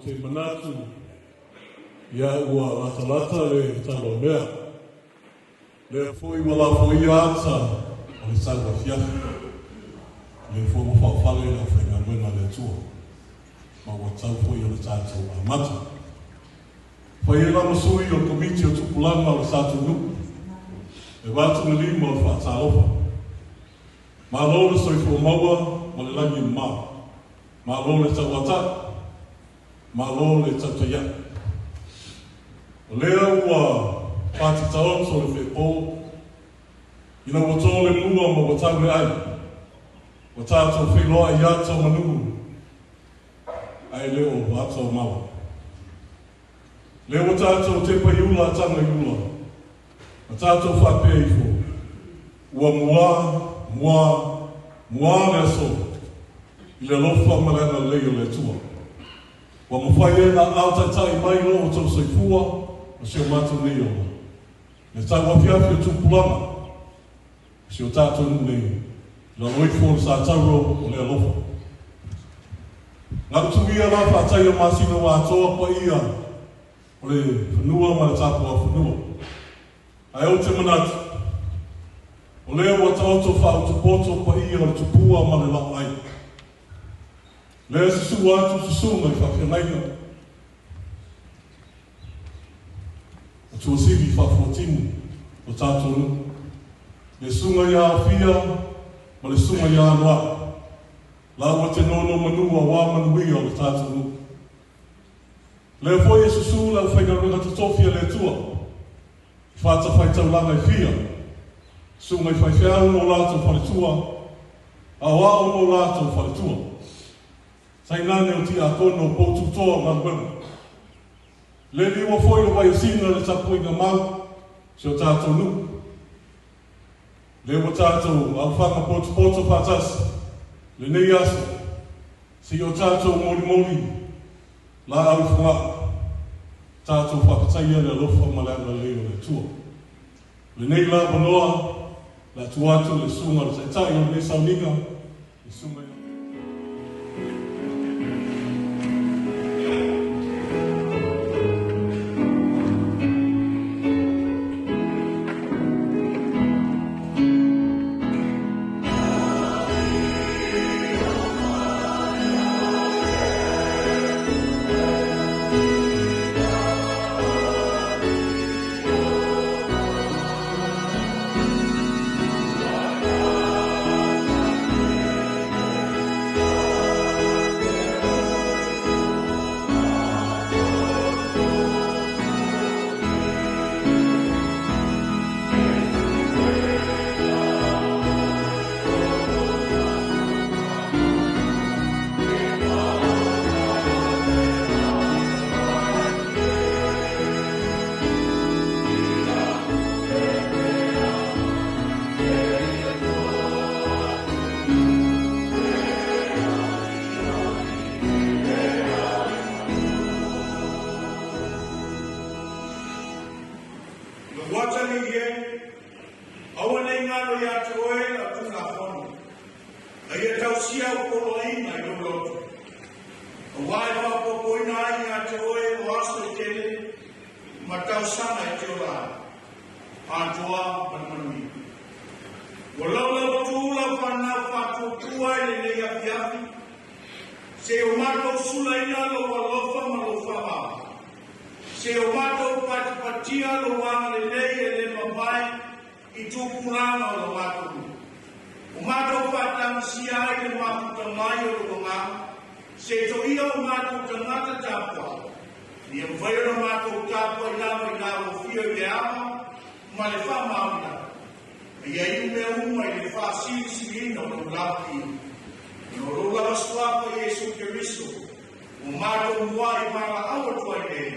te manatu ia ua latalata le taulaumea. Lea foi ua lafoia ata o le sau afiafi. Lea foi ua faaofale le aufaigaluega a le Atua. Ma ua tau foi o le tatou amata. Fai ai la ma sui o le Komiti o Tupulaga o le tatou nuu. E avatu le lima o le faatalofa. Malo le soifua maua ma le lagi e mama. Malo le tauatai. Malo le tautaia'i. O lea ua pati taoto le feepo, ina ua to le mua ma ua tau le ai. Ua tatou feiloai i ata o manu, ae le o ata o mala. Lea ua tatou tepa i ula a taga i ula, ma tatou faapea ifo, ua muā, muā, muā le aso i le alofa ma le agalelei o le Atua. Ua mafai ai ona aao taitai mai lo outou soifua ma si o matou nei ola. Le tau afiafi o tupulaga o si o tatou nuu nei, i lalo ifo o le satauro o le alofa. Galutuia la faataia masina ua atoa paia o le fanua ma le tapuafanua. Ae ou te manatu, o lea ua taoto faautupoto paia o le tupua ma le laoai. Lea susuu atu susuga i faafeagaiga o Tuasivi faafuatimu o tatou nuu, le susuga ia Aofia ma le susuga ia Anoa'i, laua te nonomanu aua manuia o le tatou nuu. Lea foi e susu le aufaigaluega totofi a le Atua i fatafaitaulaga e fia, susuga i faifeau ma o latou faletua, aoao ma o latou faletua, tainane o tiakono o poututoa o galuega. Le liua foi o Vaiasina le tapuaiga mau si o tatou nuu. Lea ua tatou aofaga potopoto faatasi lenei aso, seia o tatou molimoli laau i Fogaa, tatou faafetaia le alofa ma le agalelei o le Atua. O lenei la avanoa, le a tuu atu i le susuga i le Taitai o lenei sauniga, le susuga ia. Lou atalii e, aua ne i galo ia te oe lau Tulafono, a ia tausia au poloaiga i lou loto, aua e faaopoopoina ai ia te oe o aso e tele ma tausaga e te ola ai, atoa ma le manuia. Ua laulautu lau fanau faatuatua i lenei afiafi, se i o matou sulaina lou alofa ma lou faamama. Se o matou patipatia lou agalelei e le mavae i tupulaga o lo matou nuu. O matou faatagisia ai le mafuta mai o lou agaga, se toia o matou tagata tapuai, ina ia mafai ona matou tapuai lava i la ua fio i le ava ma le faamaoni lava. A ia iu mea uma i le faasilisiliina o lou lava ia. Ona o lou lava suafa Iesu Keriso, ua matou muai valaau atu ai nei.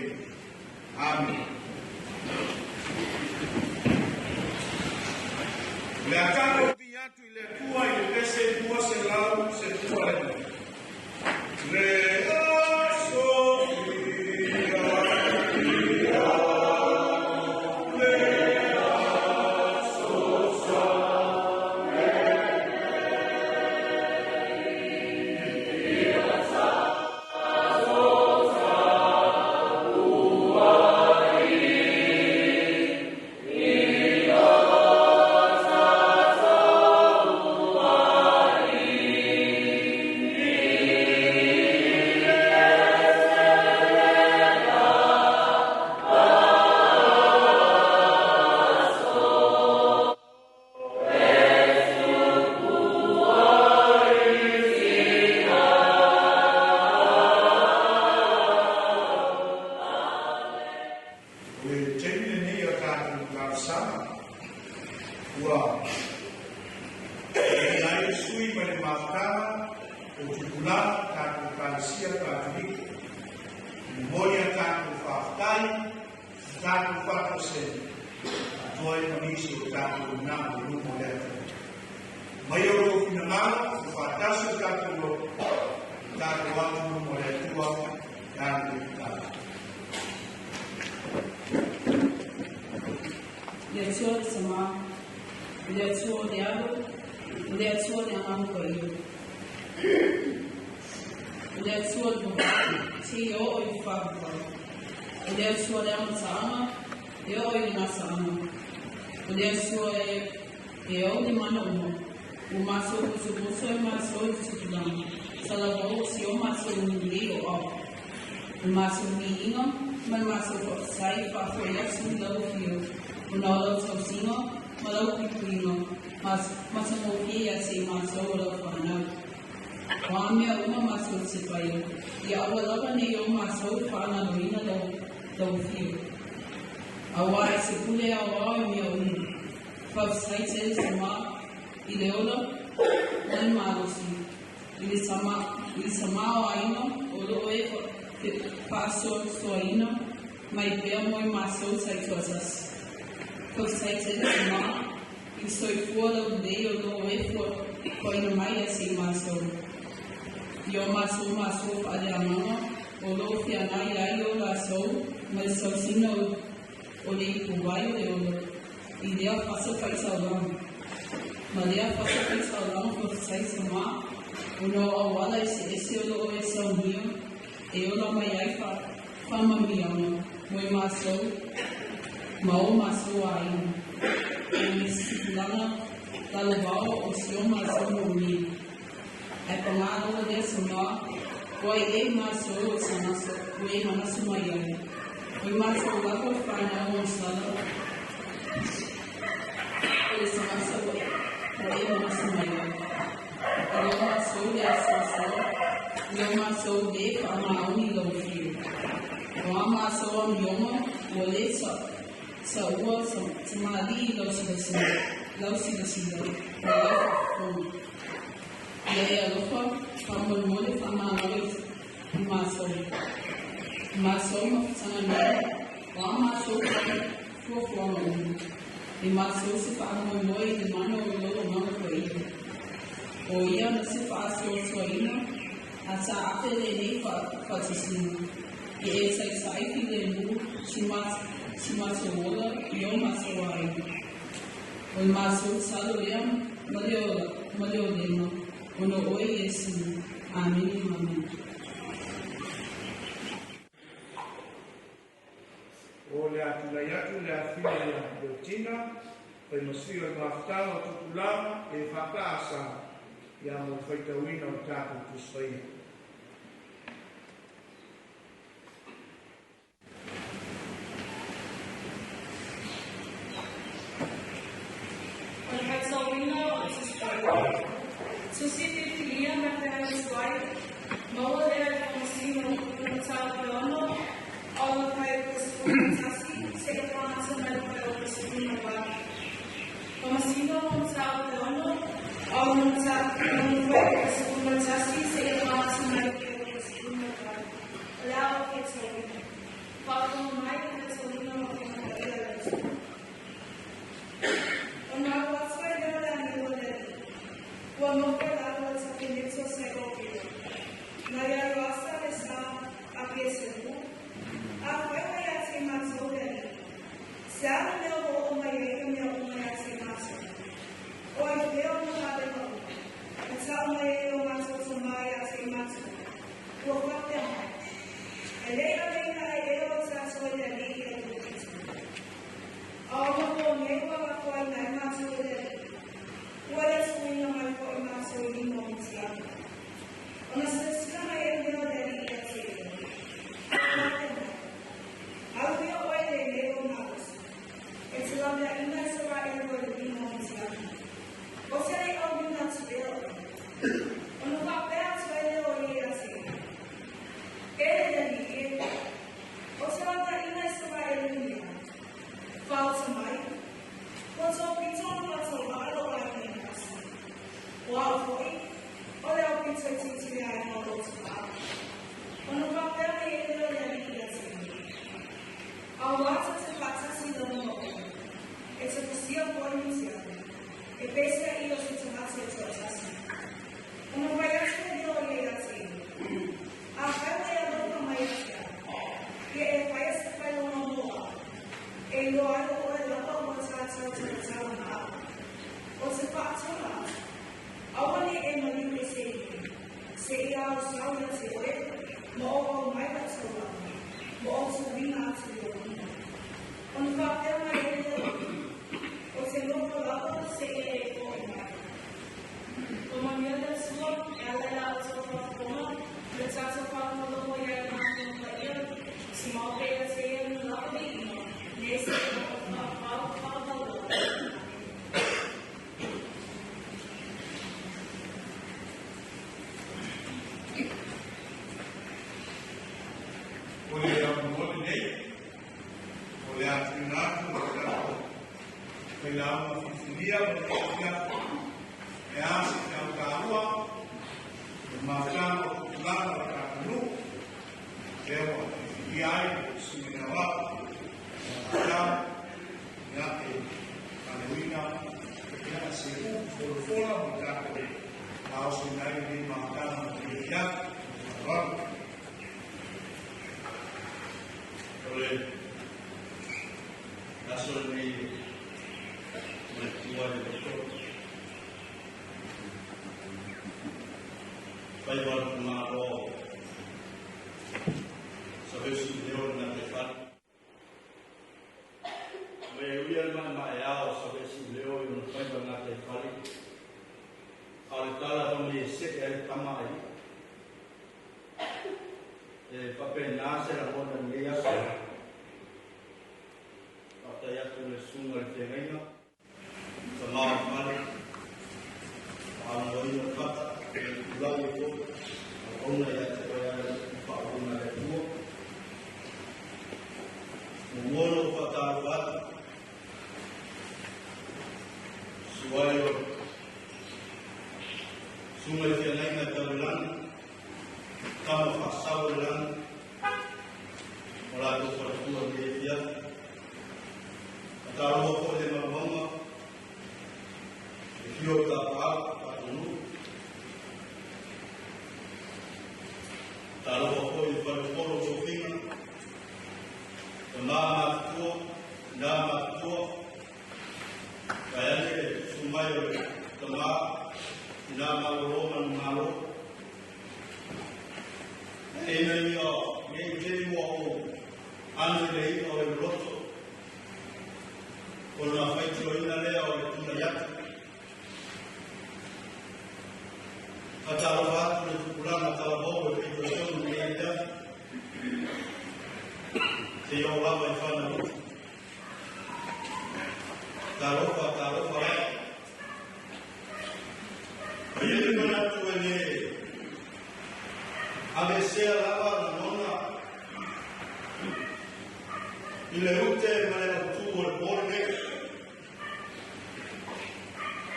Amene. O le a tatou vii atu i le Atua i le pese 215. Le aso fiafia, le aso sa. pasene, atoa ai ma nisi o tatou na o luma o le Atua. Mai o lou finagalo, o faatasi o tatou loto, tatou atu luma o le Atua, e alu i tatalo. Le Atua le Tamā, le Atua o le Alo, le Atua le Agaga Paia. Le Atua le Vavau, seia oo i le faavavau. O le Atua le amataga, e oo i le gasaaga. O le Atua e ou le mana uma, ua matou potopoto ai matou i le tupulaga, talavou o si o matou lelei o ao. O le matou viiga ma le matou faafetai e faafoi atu i lau Afioga, ona o lau tausiga ma lau puipuiga matagofie ia te i matou o lau fanau. O a mea uma matou te faia, ia aua lava ne i o matou e faagaloina lau Afioga. Auā e te pule aoao i mea uma. Faafetai tele Tamā i le ola ma le malosi, i le tamaoaiga o loo e faasoasoaina mai pea mo i matou taitoatasi. Faafetai tele Tamā i le soifua laulelei o loo e foaina mai ia te i matou. I o matou matua faaleagaga o loo feagai ai o latou ma le tausiga o le ipuvai o le ola i lea fatafaitaulaga. Ma lea fatafaitaulaga faafetai Tamā, ona o auala eseese o loo e saunia e ola mai ai faamanuiaga mo i matou ma o matou aiga. E le tupulaga talavao o si o matou nuu nei. Ae pagā lava lea Tamā, o ai ea i matou o tagata ua e manatu mai ai. O i matou lava o le fanau o Sala, o le tagata ua e manatu mai ai. E le o matou le atoatoa, e le o matou lē faamaoni i lau Afioga. O a matou amioga ua lē taua tamalii i lau silasila ma lau faafofoga. Ia e alofa faamolemole faamagalo i matou. I matou mafutaga nei, o a matou fuafuaga uma, e matou te faamoemoe i le mana o lou Agaga Paia. O ia na te faasoasoaina a taape lenei faatasiga. Ia e taitai filemu si matou ola i o matou aiga. O le matou tatalo lea ma le olema, ona o oe Iesu. Amene, amene. O le a tulai atu le afioga ia Leotina, fai ma sui o le mafutaga o tupulaga EFKS ia mo le faitauina o le tatou Tusi Paia. O le faitauina o le Tusi Paia. Tusi filifilia ma le Feagaiga Tuai, maua lea e le Faamasino i le Mataupu e 6, aolo le fuaiupu 11 seia faagasolo mai le fuaiupu 18. Faamasino mo Mataupu e 6, aolo le fuaiupu 11 seia faagasolo mai le fuaiupu 18. O le a ou faitauina. Faafofoga mai i le faitauina o Afioga Paia a le Atua. Ona alu atu ai lea o le agelu a le Alii, ua nofo i lalo o le tapeneti o Saeropiro, na ia Ioasa le sa a Pieselu, Afai ua ia te i matou le Alii, se a le mea ua oo mai ai ia mea uma ia te i matou? O ai pea ona vavega uma, na tau mai ai o matou tamā ia te i matou, ua faapea mai, E le i aveina ai ea o tatou e le Alii i Aikupito? A o ona po nei ua lafoaina ai matou e le Alii, ua ia tuuina mai foi matou i lima o Mitiana. Ona silasila mai ai lea o le Alii ia te ia, faapea mai, Alu ia oe i lenei lou malosi, e te laveaiina Isaraelu i le lima o Mitiana. Ou te le i auliuna atu ea oe? Ona faapea atu ai lea o ia ia te ia, E le Alii e, ou te laveaiina Isaraelu i mea? Faaoto mai, ua topito ona faatauvaa lou aiga i le aso. O au foi, o le aupito itiiti i le aiga o lou tuaa. Ona faapea mai ai lea o le Alii ia te ia, Auā ta te faatasi i lona maota, e te fusia poinitia, e pesia ia o se tagata e toatasi. Ona fai atu ai lea o ia ia te ia, Afai ua e alofa mai ia te au, ia e faia se failauga mo au, e iloa ai o oe lava ua tātou talatala ma au. O te faatona atu, aua ne i e maliu ese i nei, seia aosao ia te oe, ma o aumai lau taulaga, ma ou tuuina atu i ou lima. Ona faapea mai ai lea o ia, O te nofo lava seia e oe mai. Ua manuia le Atua e ala i la outou faafofoga i le tatou faalogologo i ai matou paia, tumau pea ia te ia luna lava viiga, nei seia faavavau lava. Amene. O le avanoa lenei, o le a tuuina atu i le tatou failauga filifilia mo lenei afiafi, e a se feau taua o le mafutaga o tupulaga o le tatou nuu, lea ua filifilia ai le Susuga ia Aoao ma Tau ia e faaleoina ia se upu folafola mo le tatou faaosoina ai lenei mafutaga mo lenei afiafi. Ma le faaaloalo. O le aso lenei e manatua ai le loto faiva o le itumalo Savesi leo le gataifale. Ma e uia le maemaeao o Savesi leo i ona faiva i le gataifale, a o le tala fai mai e see ai le tama a i'a. E faapena se lagona i lenei aso. Faafetai atu i le susuga i le feagaiga, tama o le fale, faaaluaina le fata, e tulai ai foi auauna ia te oe ala i faauuina a le Atua. Muamua ona ou faatalofa atu, susu ai o susuga i feagaiga tau i lagi, tama faasau i le lagi, o latou faletua i lenei afiafi. Faatalofa foi i le maumauga, le afio o tapaau, tatou nuu. Faatalofa foi i le faleupolu o tofiga, tama matutua, ina matutua, vaeane le susu mai o le tama, ina malolo ma le malo. Ina ia nei te ua ou ano i le i'a o le loloto, ona faitioina lea o le tulai atu. Faatalofa atu i le tupulaga talavou e fitoitonu i lenei afiafi, seia oo lava i fanau iti. Talofa, talofa lava. E i ai le manatu e le aveesea lava lagona i le ute ma le autū o le po lenei.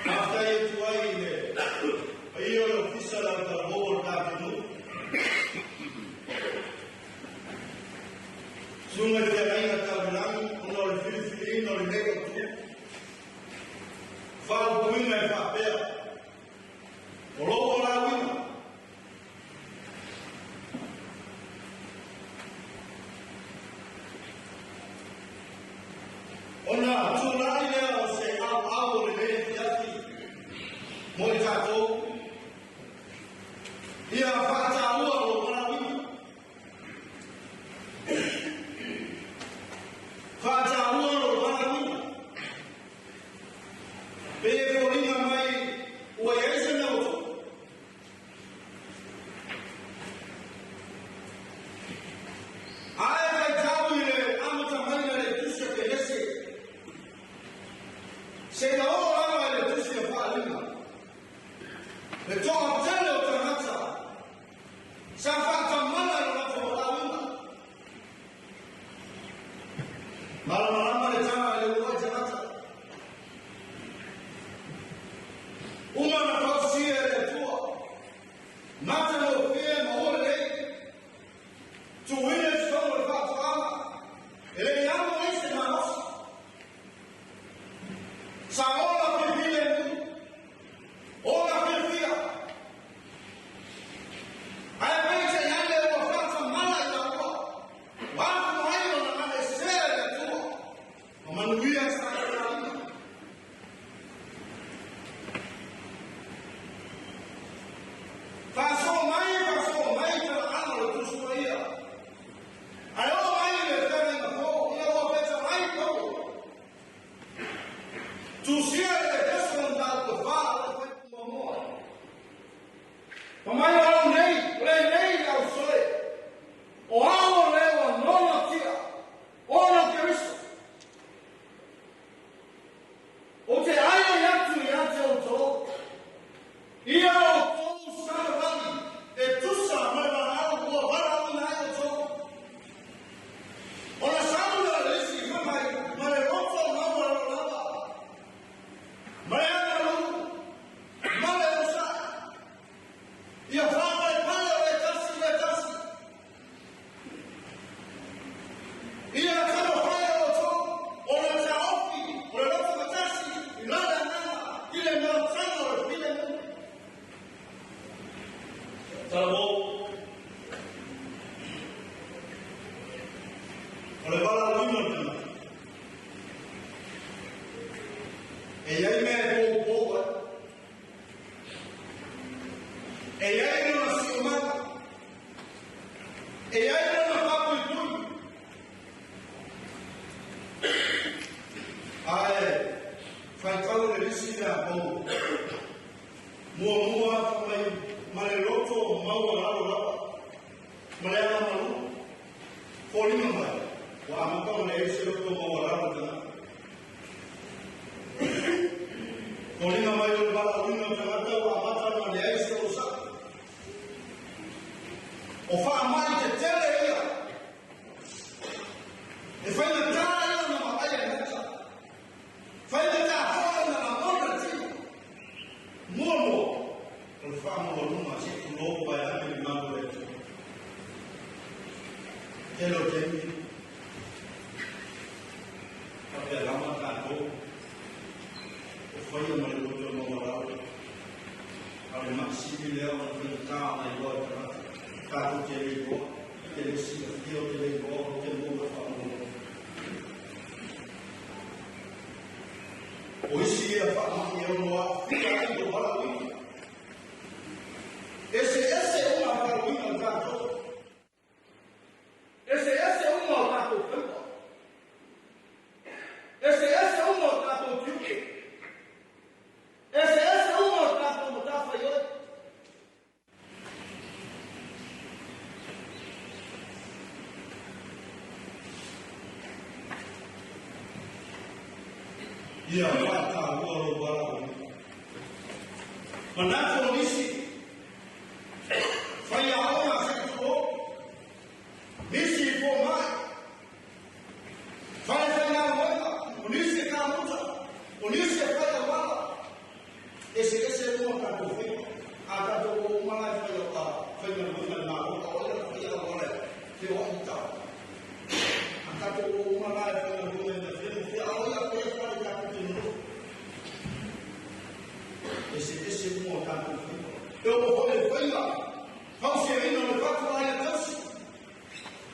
Faafetai atu ai i le paia o le Ofisa o le Autalavou o le tatou nuu, Susuga i Feagaiga Tau i Lagi ona o le filifiliina o lenei autū. Faaupuina e faapea, O lou valaauina, ona tulai lea o se ʻauʻau o lenei afiafi mo i tatou, ia faataua lou valaauina. Faataua lou valaauina. Pei e foliga mai ua i ai se mea ua tupu. A e faitau i le amata maiga i le Tusi a Kenese, seia oo lava i le Tusi a Faaaliga, le toatele o tagata sa faatamala i lo latou valaauina. Malamalama le tala i le uluai tagata. Uma na fausia e le Atua, matagofie ma ua lelei, tuuina i totonu o le faatoaga, e le i amo ai se malosi. Fa mai o au nei, o lenei le ausoe, o au o le ua nonotia ona o Keriso. Ou te aiai atu ia te outou, ia outou savali e tusa ma le valaau ua valaauina ai outou. Ona salu lea o le isi fai mai ma le loto maualalo lava, ma le agaluu, ma le onosai. Ia faapalepale o le tasi i le tasi. Ia taumafai e outou ona taofi o le loto matasi i la le agaga i le malotaga o le filemu. Talavou. O le valaauina o le tagata. E i ai mea e poupou ai. E i ai lona siomaga. E i ai lona faapuipui. Ae faitau le lisi lea a Paulo. Muamua fai mai ma le loto maualalo lava, ma le agamalu. Foliga mai, ua amata ona i ai se loto maualalo i tagata. Foliga mai o le valaauina o tagata ua amata ona leai se onosai. O faamai tetele ia e faigata ia ona vaaia e mata. Faigata foi ona lagona le tino. Muamua, o le faamaualuga se i tulou vaeane le malu o le Atua. Tele o taimi, faapea lava tatou, o faia ma le loto maualalo, a o le mai sili lea ona faigata ona iloa e tagata, tatou te le iloa, te le silafia, o te le iloa, o te maua faamaualuga. O isi ia faamai e ono aafia ai lou valaauina. Eseese uma valaauina o tatou. Eseese uma o tatou faiva. Eseese uma o tatou tiute. Eseese uma o tatou matafaioi. Ia faataua lou valaauina. Manatu o nisi, faiaoga se i tulou, nisi i fomai, fale faigaluega, o nisi e kamuta, o nisi e fai auala. Eseese uma tatou faiva. A tatou o uma la e fai a faigaluega i le Malo, a o ai la na faia auala e feoai i tala? A tatou o uma la e faigaluega i mea fia ma fia, a o ai la na faia fale tatou te nonofo? Eseese uma o tatou faiva. E oo foi le faiga fausiaina o le fatu aia tausi.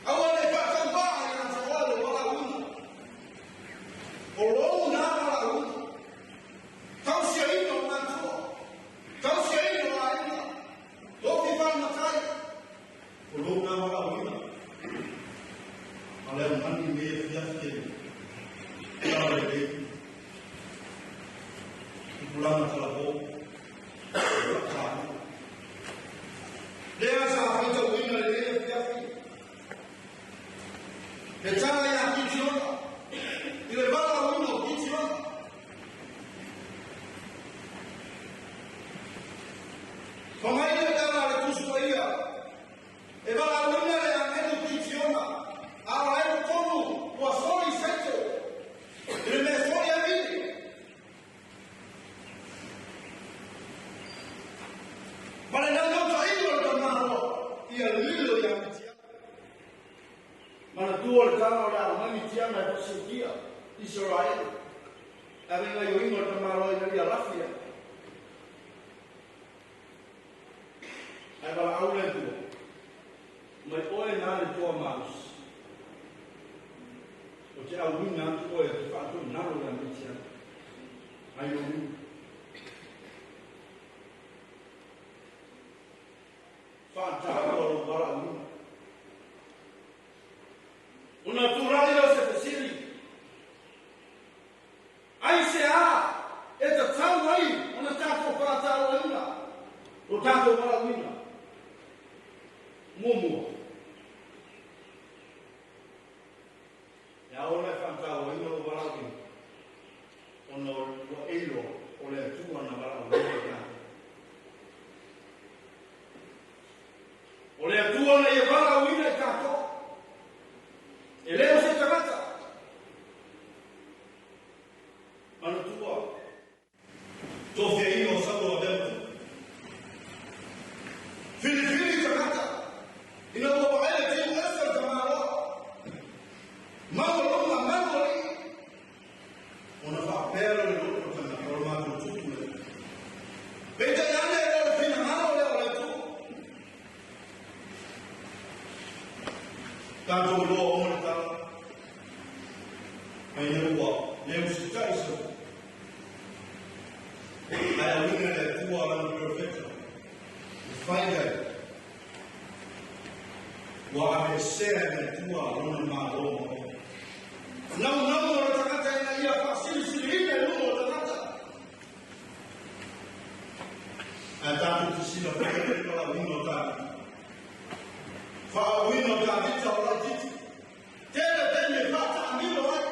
Aua ne i faatauvaa ia te oe le valaauina. O lou na valaauina. Tausiaina o matua, tausiaina o aiga, tofi fale-matai, o lou na valaauina. A o le aumani i lenei afiafi e tala lelei, tupulaga talavou, e faataua. Lea sa faitauina i lenei afiafi, le tala ia Kitiona, i le valaauina o Kitiona. Fa mai le tala a le Tusi Paia, E valaauina le agelu Kitiona, a o la e totonu ua soli saito i le mea soli ai vili. Ma le naunautaiga o le tamaloa ia lilo ia Mitiana. Manatua le tala o le a aumai Mitiana e fasiukia Isaraele. Ae le gaioiga o le tamaloa ina ia lafi ai. Ae valaau le Atua, Mai oe na le toa malosi. Ou te auina atu oe e te faatoinalo ia Mitiana. Gaioiga. Faataua lou valaauina. Ona tulai lea o se fesili, Aisea e tatau ai ona tatou faatauaina lo tatou valaauina? Muamua. E ao ona e faatauaina lou valaauina, ona ua e iloa o le Atua na valaauina i tatou. O le Atua na ia valaauina i tatou. E le o se tagata. Manatua, tofiaina o Saulo avea ma tupu. Filifili tagata, ina ua vaai le tino ese o le tamaloa, maualuga, manualii, ona faapea lea o le loto o le tagata, o le matou tupu lea. Peitai ane e le o le finagalo lea o le Atua. Tatou iloa uma le tala, mai ina ua le usitai Saulo, ae auina e le Atua lana perofeta e fai ai, ua aveesea e le Atua lona malo ma oe. Naunau o le tagata ina ia faasilisiliina i luma o le tagata. Ae tatou te silafia le valaauina o Tavita. Faauuina o Tavita o laitiiti. Tele taimi e faataamilo ai.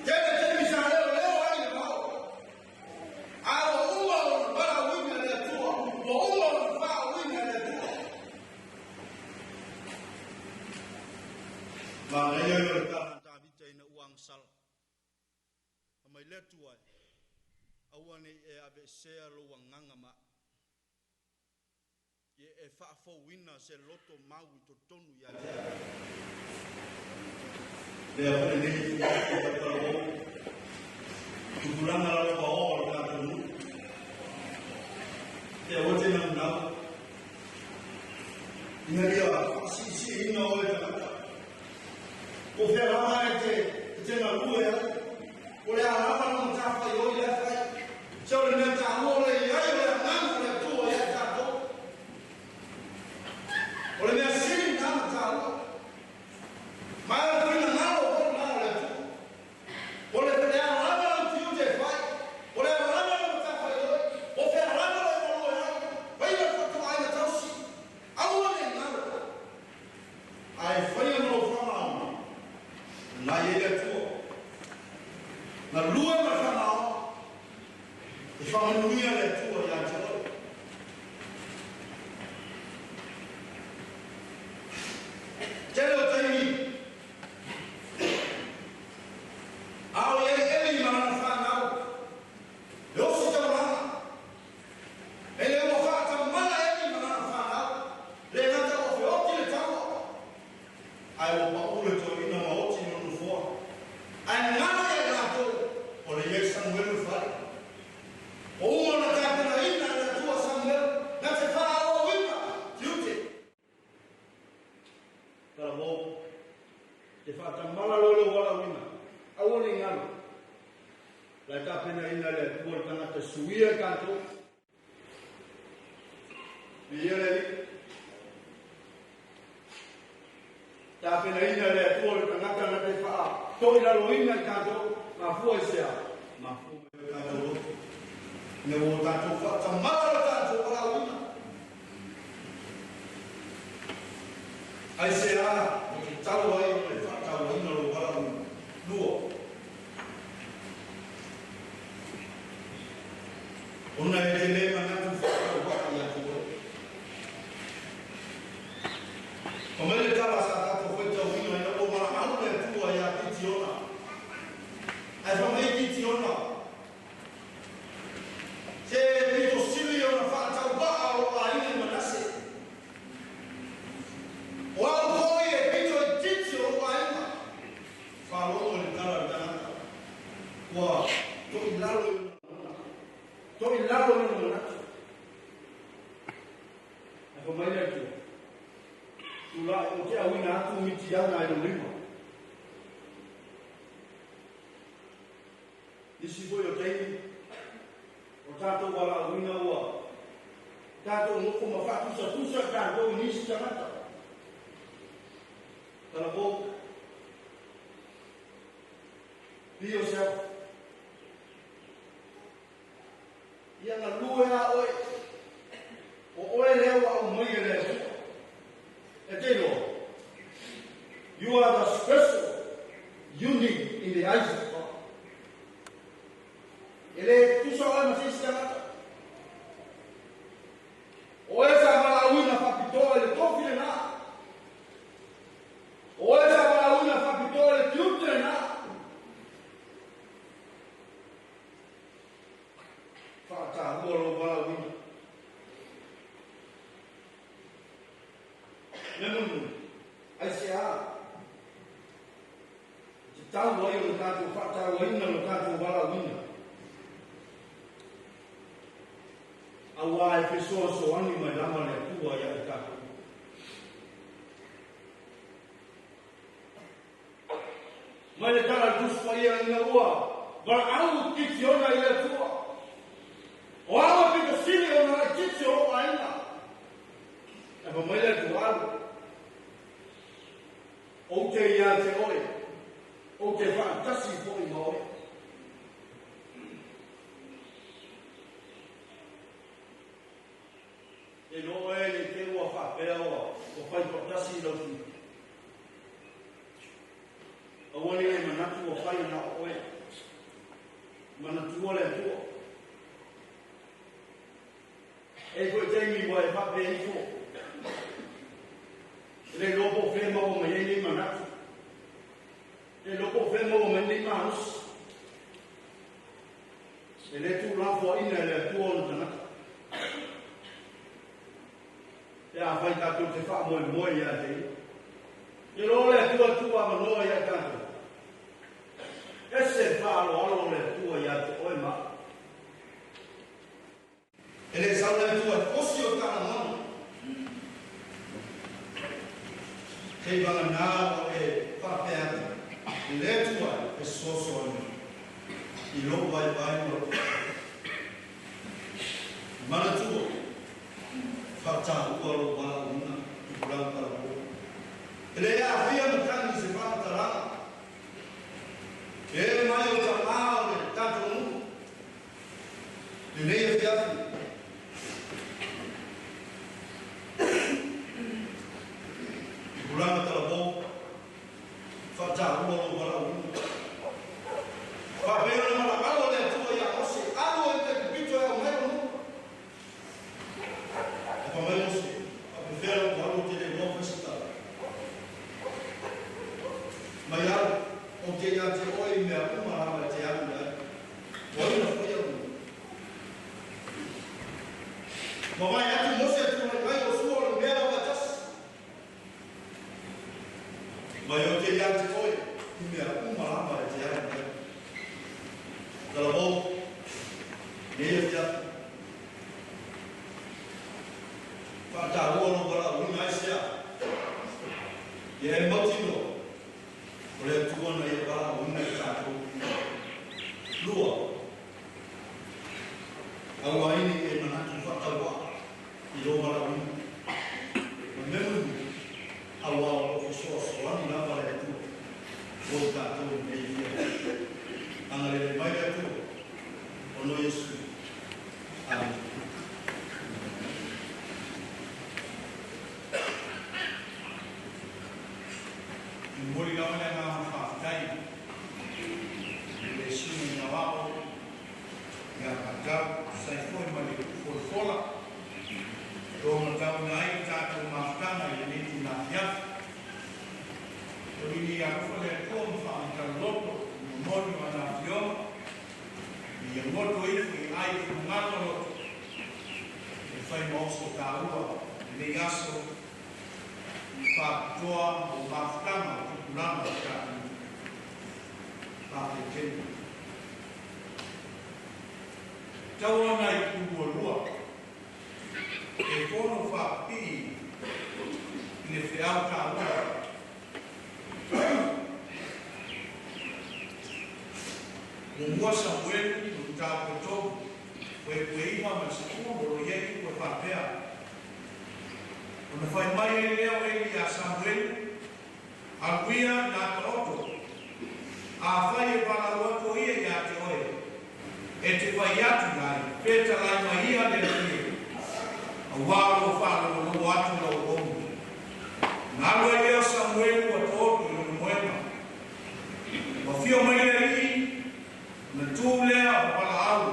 Tele taimi sa leoleo ai le vao. A ua uma ona valaauina e le Atua, ua uma ona faauuina e le Atua. Manaia ia o le tala a Tavita ina ua agasala. Fai mai le Atua e, aua ne i e aveesea lou agaga ma au. Ia e faafouina se loto mau i totonu ia te au. Lea foi lenei itulagi o tautalavou, tupulaga lalovaoa o le tatou nuu. Te aua te naunau ina ia faasiisiiina oe tagata. Po o fea lava e te galue ai, po o le a lava lau matafaioi lea fai, se o le mea taua o le i ai o le Agaga o le Atua ia i tatou. O le mea sili lena ona taua. Ma o le finagalo foi lena o le Atua. O le a lava lau tiute e fai, o le a lava lau matafaioi, po o fea lava lou galue ai, faia le fatuaiga tausi, aua ne i galo. Ae faia ma lou faamaoni, na i ai le Atua. Galue ma le faamaoni, e faamanuia le Atua ia te oe. Tele o taimi, a o i ai Eli ma lana fanau, e osi taulaga. E le ua faatamala Eli ma lana fanau, le gata ua feoti le taua, ae ua pau le toeaina ma oti i lona nofoa. Ae galo ia i latou, o le i ai Samuelu i le fale. Ua uma ona tapenaina e le Atua Samuelu na te faaauauina tiute. Talavou, te faatamala loa lou valaauina, aua ne i galo. La e tapenaina e le Atua le tagata e suia i tatou. Viia le Alii. Tapenaina e le Atua le tagata na te faatoilaloina i tatou. Mafua i se a? Mafua mai o tatou loto. Ina ua tatou faatamala lo tatou valaauina. Aisea ua tatau ai ona e faatauaina lou valaauina? Lua. Ona e te le manatu faatauvaa ia te oe. Fai mai le tala sa tatou faitauina ina ua valaau le Atua ia Kitiona. Ae fai mai Kitiona, Se pito sili ona faatauvaa o lou aiga i Manase. O au foi e pito itiiti o lou aiga. Faalogo i le tala a le tagata, ua toilalo i ona manatu. Toilalo i ona manatu. Ae fai mai le Atua, Tulai, ou te auina atu Mitiana i lou lima. Nisi foi o taimi, o tatou valaauina ua tatou nofo ma faatusatusa tatou i nisi tagata. Talavou, be yourself. Ia galue a oe. O oe lea ua aumai e le Atua. Mea ai se a. Te tau ai o le tātou whaatauaina lo tātou walauina. Aua e fesoa soani mai lama le atua ia i tātou. Mai le tala tuspa ia ina ua, wala au titi ona i le atua. O awa pito sili o na titi o aina. E pa mai le atua alu. O te ia te oe. O te whaatasi po i maoe. E no oe le te ua whaapea oa, o whai patasi i lau. Aua le manatu o whai na oe. Manatua le atua. E koe teimi wa e whaapea ifo. Le lopo whema o mai nei manatu. Le lopo whema o mai nei manus. E le tū lafua ina le atua o tanaka. E a whai tātou te wha moe moe ia te i. E lo le atua tua manoa ia tātou. Ese wha alo alo le atua ia te oe ma. E le sau le atua osi o tāna manu. Kei wanga nā o e whapea atu. Le atua e soso ani. I lo vai vai mo. Manatua. Whata ua lo wala una. Tupuranga tala po. E le a whia matangi se whakataranga. E mai o ta ā o le tātou nu. Le nei e whiafi. Tupuranga tala po. Whata ua lo wala una. Whapea na mala alo le atua ia ose. Alo e te pito e au mai o nu. E pa mai ose. A pewhera o alo te le loa whesitara. Mai au, o te ia te oe mea uma rawa te au nei. O ina whai au. Ma vai atu mose atu mai kai o sua o le mea rawa tasi. Mai o te ia te oe i mea uma rawa te au nei. Tala mou, nei e whiafi. Whātāhua lo wala uina ai sea. Ia e mautino, o le atua na ia wala uina i tātou. Lua, aua ini e manatu whatawa i lo wala uina. Ma memu, aua o lo fesoa soani lava le atua. O tātou nei whiafi. Anga le mai le atua, o no Yesu. Amen. Mori lau le ngā whawhai, le sinu ngā wao, ngā patau, sai foi ma le folafola, tō matau nai tātou mafutanga i le neti nā fiafi. O ni a rufa le atua ma whaamata loto, momoni o nā fioga, i a ngoto ifo i ai fungalo loto, e whai maoso tāua, e nei aso, whāpitoa o mafutanga o tupuranga o tātou pāpetenu. Tau ana i kulualua, e fono whāpii i le wheau tāua. Mumua Samuelu no tāpotou, koe koe iwa ma se kuo ro iei koe whāpea. O na whai mai e leo e ia Samuel, aluia nā taoto, a whai e wala ko ia ia te oe, e te whai atu nai, pēta lai mai ia le rie, a wālo whālo lo atu lau omu. Nā alua leo Samuel ua taoto i lona moema. Wa whio mai le rii, na tū lea o wala au,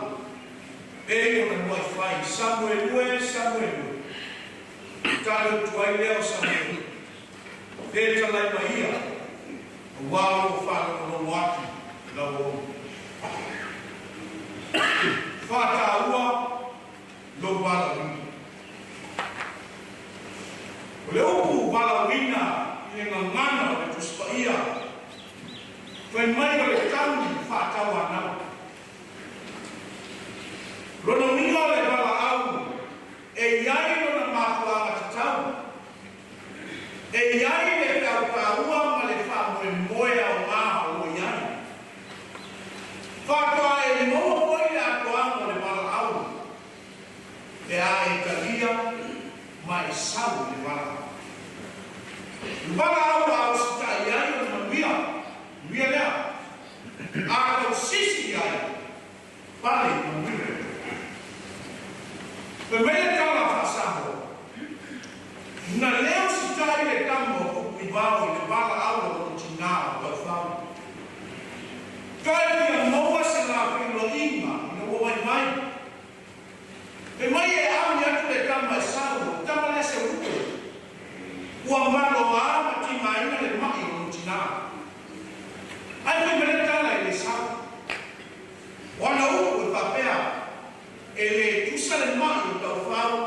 pei o na nuai whai, Samuel ue, Samuel ue. Talo tuai leo Samuel, pēta lai mai ia, a wālo whālo lo atu lau omu. Whātāua lo wala uina. O le upu wala Fai mai o le tauli faatauanau. Lona uiga o le valaau e i ai lona mafuaaga tatau. E i ai le feautaua ma le faamoemoe aoga o lo o i ai. Faatoa e maua foi le atoaga o le valaau pe a e talia ma e sau i le valaau. Le valaau a usitai ai o le manuia, manuia lea. A tausisi i ai, pale i manuia. Fai mai le tala faa-Samoa, na lē usitai le tama o Tupuivao i le valaau a lona tinā o Taufao. Toe fia maua se lafeiloaiga ina ua vaivai. Fai mai e ami atu le tama e sau, o le tama lea seulupe. Ua maloā ma tigaina le ma'i o lona tinā. Ae fai mai le tala e le sau. O ana upu e faapea, e lē tusa le ma'i o Taufao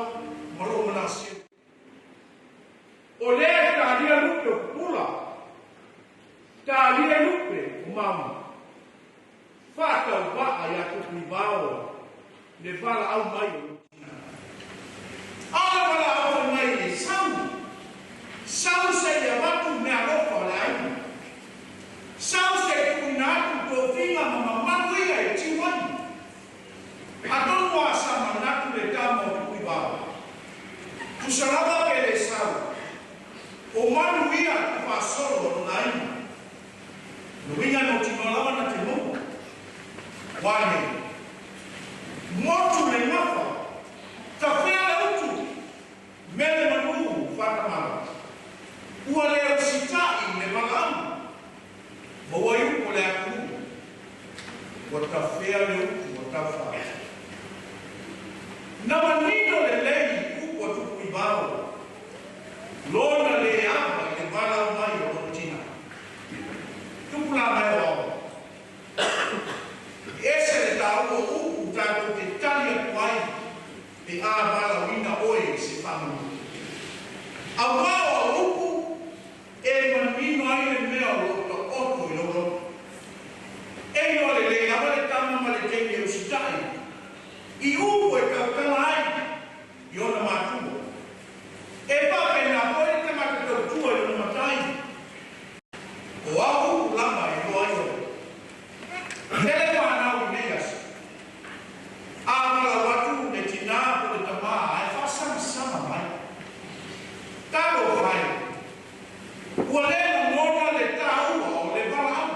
ma lou manao seu. O lea e talia lupe o pupula, talia lupe o mauna. Faatauvaa iā Tupuivao le valaau mai o lona tinā. A o le valaau fai mai e sau, sau se i avatu meaalofa o le aiga. Sau se i tuuina atu tofiga ma mamalu ia e tiu ai. Atonu a sa manatu le tama o Tupuivao, tusa lava pe le sau, o malu ia tufaasolo o lona aiga. Lona uiga e mautinoa lava na te maua. Ua nei. Motu le gafa, tafea le utu, mele manu faatamala. Ua le usita'i le valaau, maua ai upu o le atunuu, ua tafea le utu a Taufao. Na manino lelei upu a Tupuivao, lona le ava i le valaau mai o lona tinā. Tupulaga e o ao. E ese le taua o upu tatou te tali atu ai pe a valaauina oe i se faamanu. Auā o au upu e manino ai le mea o lo o taoto i lou loto. E iloa lelei lava le tama ma le teine e usitai i upu e tautala ai i ona matua. E faapena foi le tagata tautua i lona matai. O au upu lava e iloa ai oe. Tele fanau i nei aso. A valaau atu le tinā po o le tamā ae faasagasama mai. Talofa e! Ua le lagona le taua o le valaau.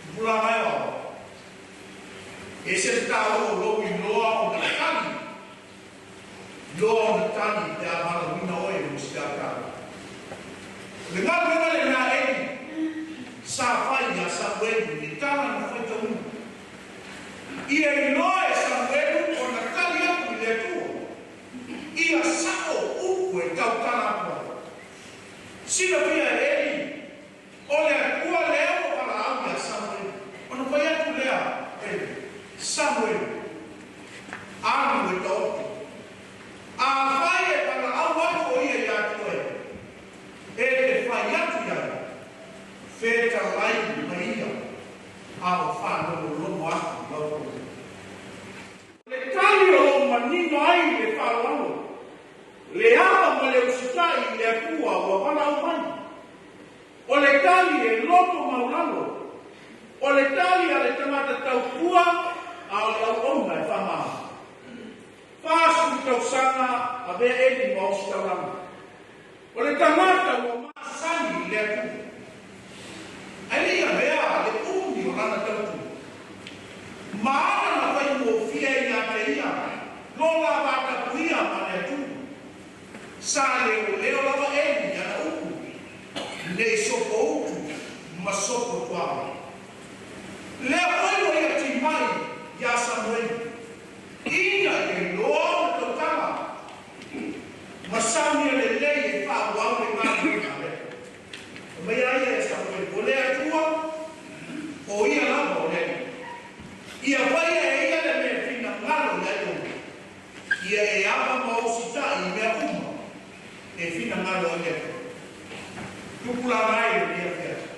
Tupulaga e o ao. E ese le taua o lou iloa ona tali. Iloa ona tali pe a valaauina oe mo se tautala. O le galuega lenā Eli sa fai iā Samuelu i le tala na faitauina. Ia iloa e Samuelu ona tali atu i le Atua. Ia sa'o upu e tautala atu ai. Silafia e Eli, o le Atua lea ua valaau iā Samuelu. Ona fai atu lea, Eli, Samuelu, alu e taoto. Afai e valaau atu o ia iā te oe, e te fai atu i ai, fetalai mai ia, a o faalogologo atu lau auauna. O le tali o lo o manino ai le faaaloalo, le ava ma le usitai i le Atua ua valaau mai. O le tali e loto maulalo, o le tali a le tagata tautua a o le auauna e faamama. 40 tausaga avea Eli ma ositaulaga. O le tagata ua masani i le Atua. Ae le i avea le umi o lana tautua. Ma ana na faigofie ai ia te ia lo la vatapuia ma le Atua. Sa leoleo lava Eli i ana upu, nei sopoutu ma sopotuaoa. Lea foi ua ia timai iā Samueli, ina ia iloa ona tautala ma saunia lelei e faaauau le galuega a le Atua. Fai mai a ia e Samueli, O le Atua, o ia lava o le Alii. Ia faia e ia le mea e finagalo i ai outou. Ia e ava ma usitai i mea uma e finagalo ai le Atua. Tupulaga ai lenei afiafi.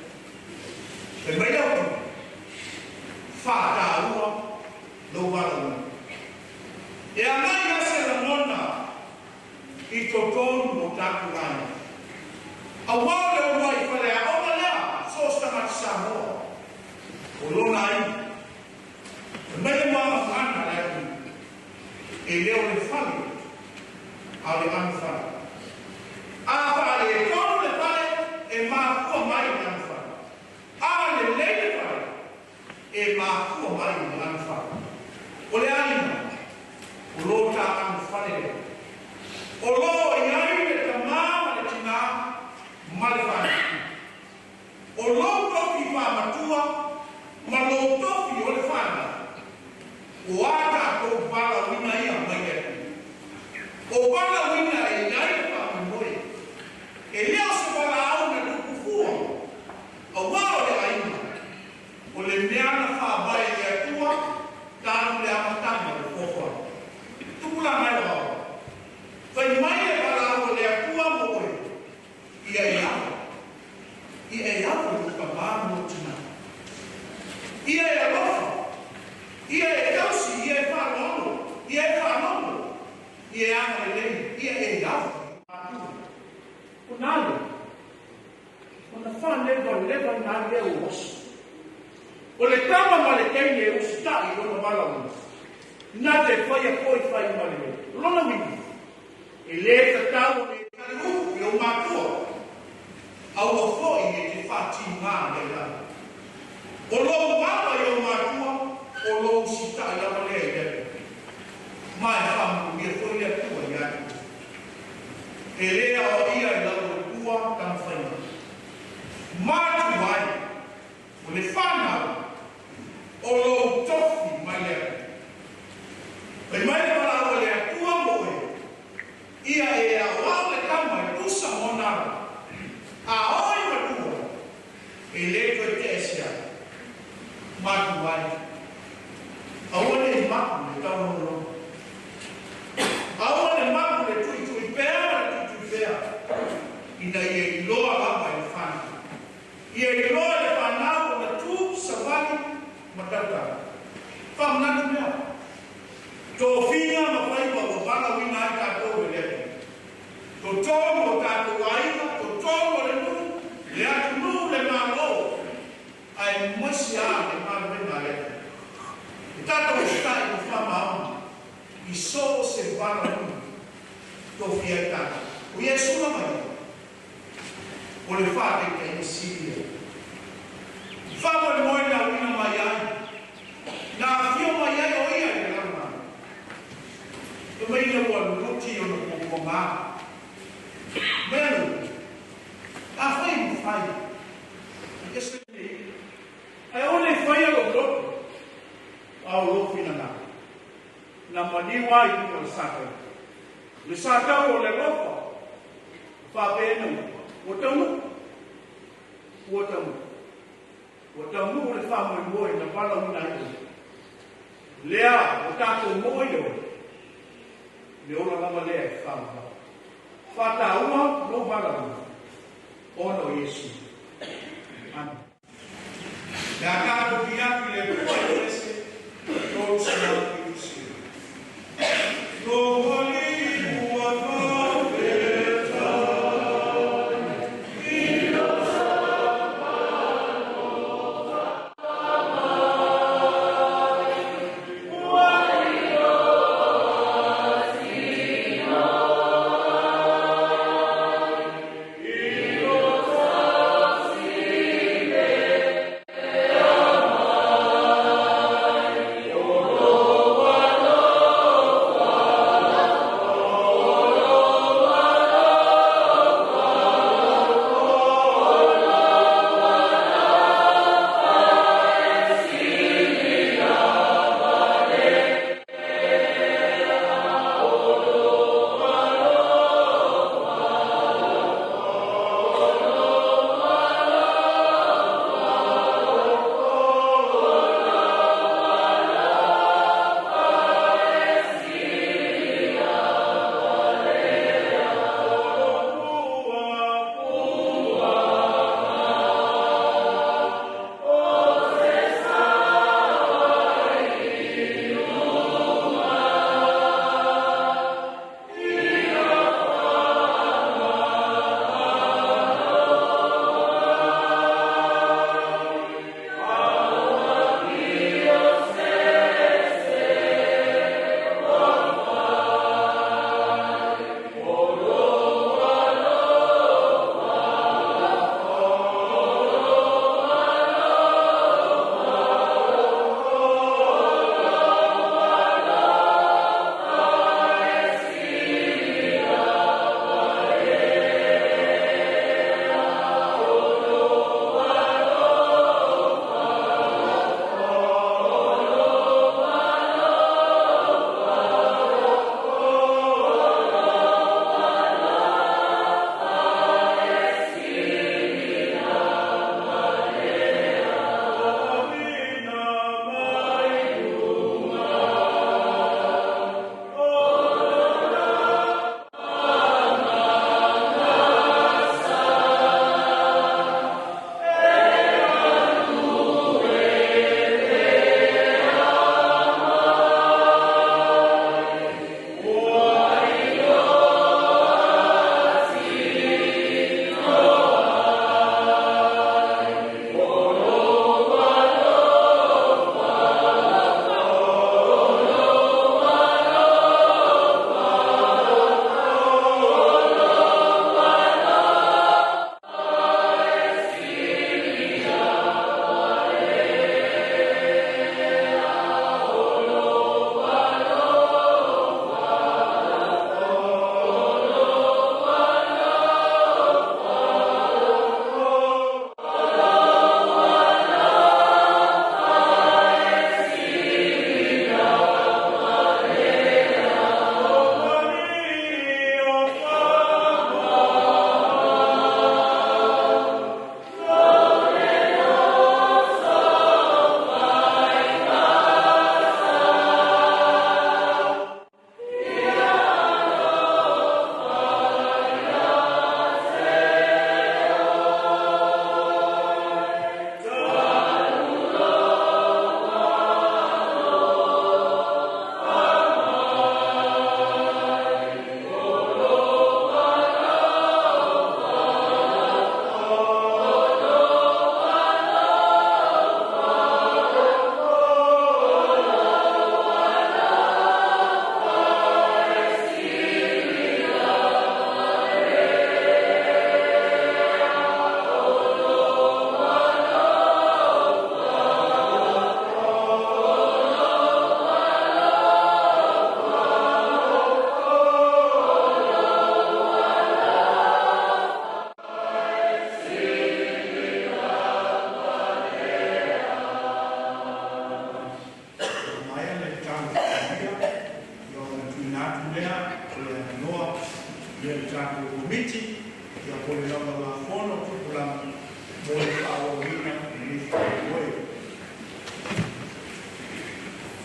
Fai mai le totonu o tatou aiga. Aua o le uluai faleaoga lea so o se tagata Samoa, o lona aiga. Fai mai le muagagana a le atunuu, E le o le fale, a o le anofale. A faaletonu le fale, e mafua mai i le anofale. A lelei le fale, e mafua mai i le anofale. O le aiga, o lo ta anofale lea. O lo o i ai le tamā ma le tinā ma le fanau. O lou tofi faamatua ma lou tofi o le fanau, o a tatou valaauina ia mai le Atua. O valaauina e i ai le faamoemoe, e le o se valaau na tupu fua, aua o le aiga, o le mea na faavae e le Atua talu le amataga o le fuafuaga. Tupulaga e o au, fai mai le valaau a le Atua mo oe, Ia e alo, ia e alo i lou tamā ma lou tinā. Ia e alofa, ia e tausi, ia e faaaloalo, ia e faalogo, ia e agalelei, ia e alofa i lou matua. O nā lea, ona faalevaleva nā lea o aso. O le tama ma le teine e usitaʻi i lona valaauina, na te faia foi faaiuga lelei. O lona uiga, E lē tatau ona e tali upu i ou matua, aua foi e te faatigā i ai lava. O lou ava i ou matua, o lou usitaʻi lava lea i le Atua, ma e faamanuia foi le Atua iā te oe. E lē aoaia e lau Atua tamafaiga. Matua ai, o le fanau, o lou tofi mai le Atua. Fai mai le valaau a le Atua mo oe, Ia e aoao le tama e tusa ma ona ala, a oi matua, e lē toe teʻe ese ai. Matua ai, aua ne i mapu le taulonolono. Aua ne mapu le tuitui pea ma le tuitui pea, ina ia iloa lava e le fanau. Ia iloa e le fanau ona tu, savali ma tautala. Faamanatu mea. Tofiga ma faiva ua valaauina ai tatou e le Atua. Totonu o tatou aiga, totonu o le nuu, le atunuu, le Malo, aemaise lava le galuega a le Atua. E tatou usitai ma faamaoni i so o se valaauina tofia ai tatou. O Iesu lava ia, o le faataitaiga sili lea. I faamoemoe na uiga mai ai, na afio mai ai o ia i le lalolagi. Fai mai ina ua luluti ona puapuaga. Mea lua, afai e mafai, ia se nei, ae aua ne i faia lou loto, a o lou finagalo. Na maliu ai i luga o le sa tau. Le sa tau o le alofa, faapea ina ua taunuu. Ua taunuu. Ua taunuu le faamoemoe na valaauina ai oe. Lea ua tatou moe i oe, le ola lava lea e faavavau. Faataua lou valaauina ona o Iesu. Amene. Le a tatou pi atu i le Atua i Efese 370. Lou Alii ua faufetai i Ia le tatou Komiti, ia po o le Laulau-a-Fono a Tupulaga mo le faaauauina o lenei faamoemoe.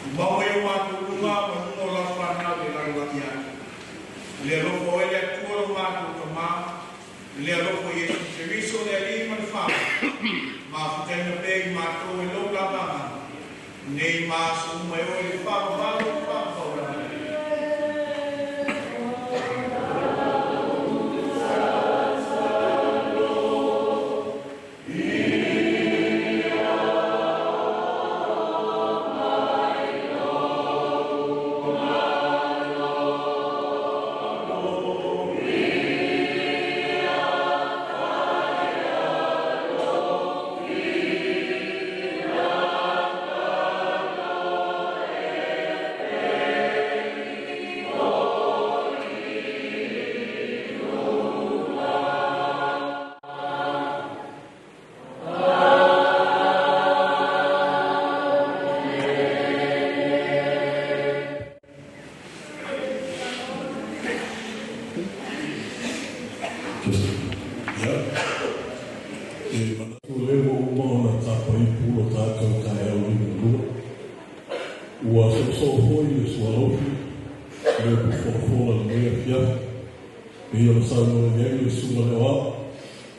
Tumau ai o matou luga ma luga o lau fanau i le lalolagi atoa. I le alofa o Oe le Atua lo matou Tama, i le alofa o Iesu Keriso le Alii ma le Faavae, mafutaina pea i matou e lou lava Agaga, nei ma aso uma e oo i le faavavau o le faavavau. Ia, e manatu o lea ua uma ona tapaipū lo tatou taeao liugalua. Ua soosoo foi le sualofi le upu folafola i lenei afiafi. Pei ona saunoa i ai le susuga le Aoao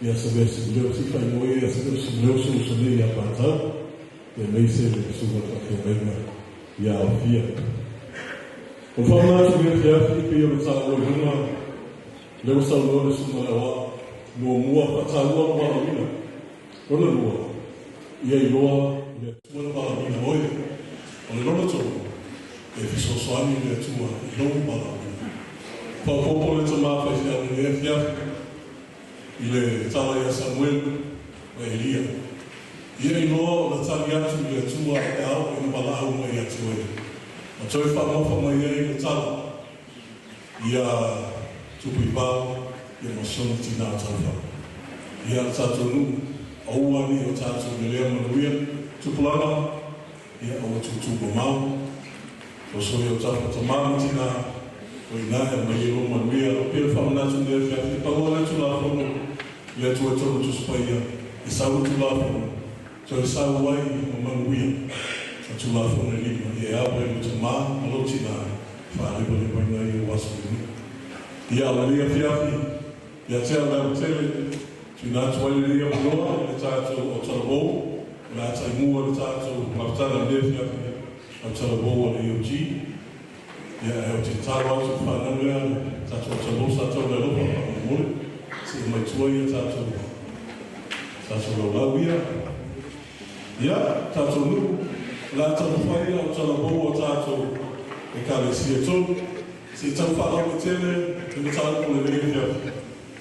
ia Savea Simuleo, si faaigoa ia Savea Simuleo si uso nei ia Patau, aemaise le susuga i le faafeagaiga ia Alofia. O le faamanatu i lenei afiafi pei ona taua i luga, lea ua saunoa le susuga le Aoao, muamua faataua le valaauina. Lona lua, ia iloa i le Atua na valaauina oe. O le lona tolu, e fesoasoani le Atua i lou valaauina. Faaopoopo le tama faifeau i lenei afiafi i le tala ia Samuelu ma Elia. Ia iloa ona tali atu i le Atua pe a oo ina valaau mai ia te oe. Ma toe faamaofa mai ai le tala ia Tupuivao ia ma si ona tinā taufao. Ia le tatou nuu, aua ne i o tatou lelea manuia, tupulaga, ia aua tūtū mamao. Soso ia o tafa tamā ma tinā, o i ina e aumai ai lou manuia. O pea le faamanatu i lenei afiafi, e pau lava lea Tulafono i le Atua e tonu Tusi Paia, e sau le Tulafono, toe sau ai ma manuia ma Tulafono e lima, ia e ava i lou tamā ma lou tinā, e faalewalewaina ai ou aso i le nuu. Ia, o lenei afiafi, ia te au le aotele, tuuina atu ai lenei avanoa i le tatou autalavou, o le a taimua le tatou mafutaga i lenei afiafi autalavou a le EOG. Ia, ae ou te tatalo atu i le fanau lea, le tatou autalavou sa tau le alofa faamolemole, se i aumai tua ia tatou tatou laulau ia. Ia, tatou nuu, o le a taumafai le autalavou a tatou Ekalesia e tolu, se i tau faalauaitele le mataupu o lenei afiafi,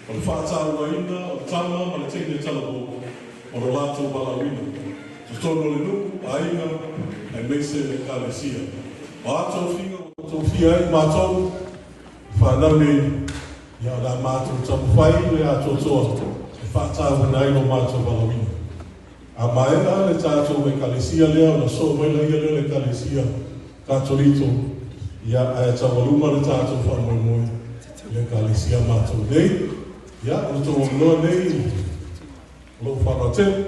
o le faatauaina o le tama ma le teine talavou o lo latou valaauina, totonu o le nuu, aiga, aemaise le Ekalesia. O a tofiga ua tofia ai matou i fanau nei, ia o le a matou taumafai le atoatoa e faatauaina ai lo matou valaauina. A maea le tatou Ekalesia lea ona soo mai laia lea o le Ekalesia Katoliko, ia ae taualuga le tatou faamoemoe i le Ekalesia matou nei. Ia, o le tou avanoa nei o lou faaaloalo tele.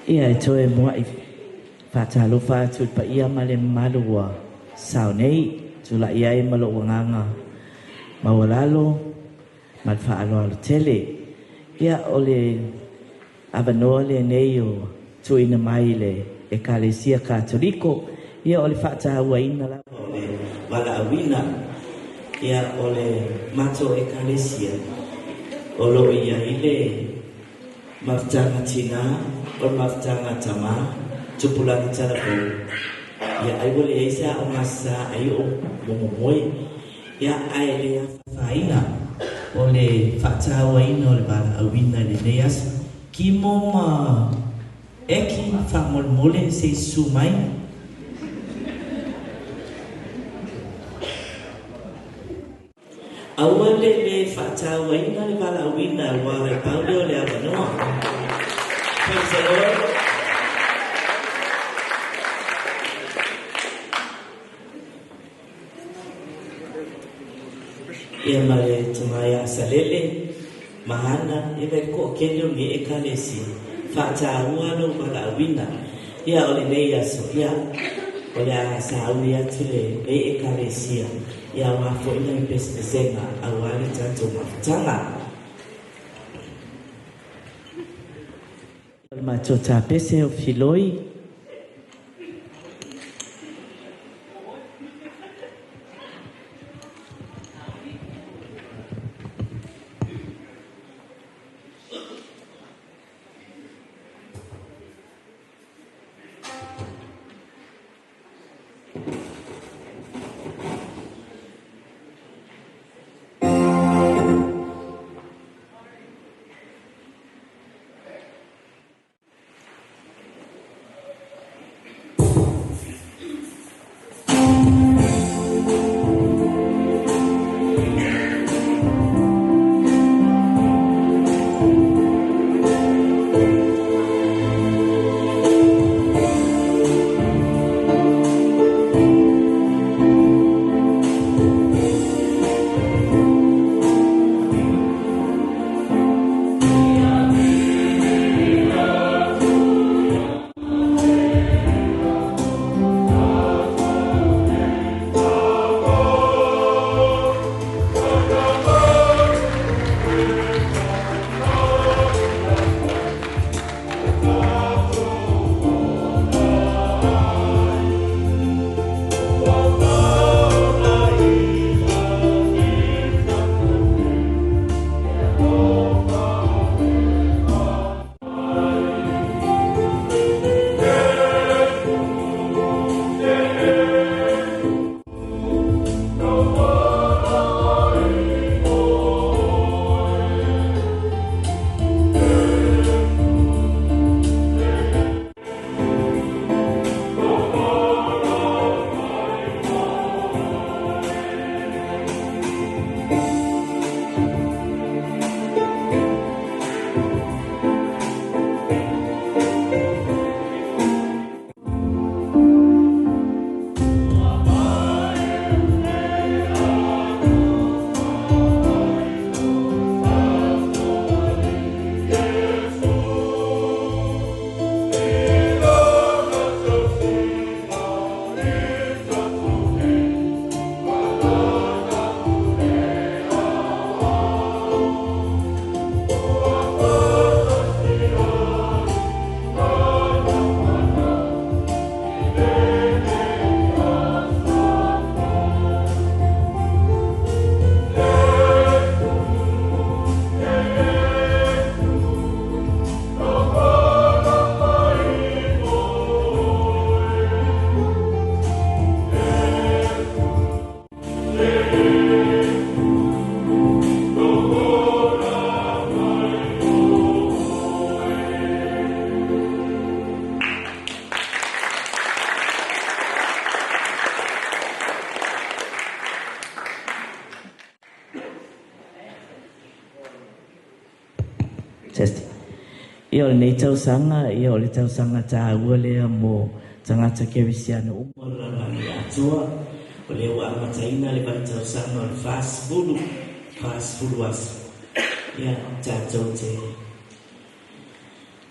Ia, e toe mua'i faatalofa atu i le paia ma le mamalu ua sao nei, tulai ai ma lou agaga maualalo ma le faaaloalo tele. Ia, o le avanoa lenei ua tuuina mai i le Ekalesia Katoliko, ia o le faatauaina lava o le valaauina, ia o le matou Ekalesia o lo o i ai le Mafutaga Tina, o le Mafutaga Tama, Tupulaga Talavou, ia ai ua leai se aoga sa ai o momomoe, ia ae le afaina o le faatauaina o le valaauina i lenei aso. Kimo ma Eki, faamolemole se i susu mai. Aua le le faatauaina le valaauina aua le pau lea o le avanoa. Praise the Lord. Ia ma le tama ia Salele, Mahana, ia le toatele o lenei Ekalesia, faataua lou valaauina. Ia o lenei aso, ia, o le a sauni atu lenei Ekalesia, ia aua foi nai pesepesega aua le tatou mafutaga. O le matou tapese o Filoi. Test. Ia o lenei tausaga, ia o le tausaga taua lea mo tagata kerisiano uma o le lalolagi atoa. O lea ua amataina le vaitausaga o le 40, 40 aso. Ia tatou te.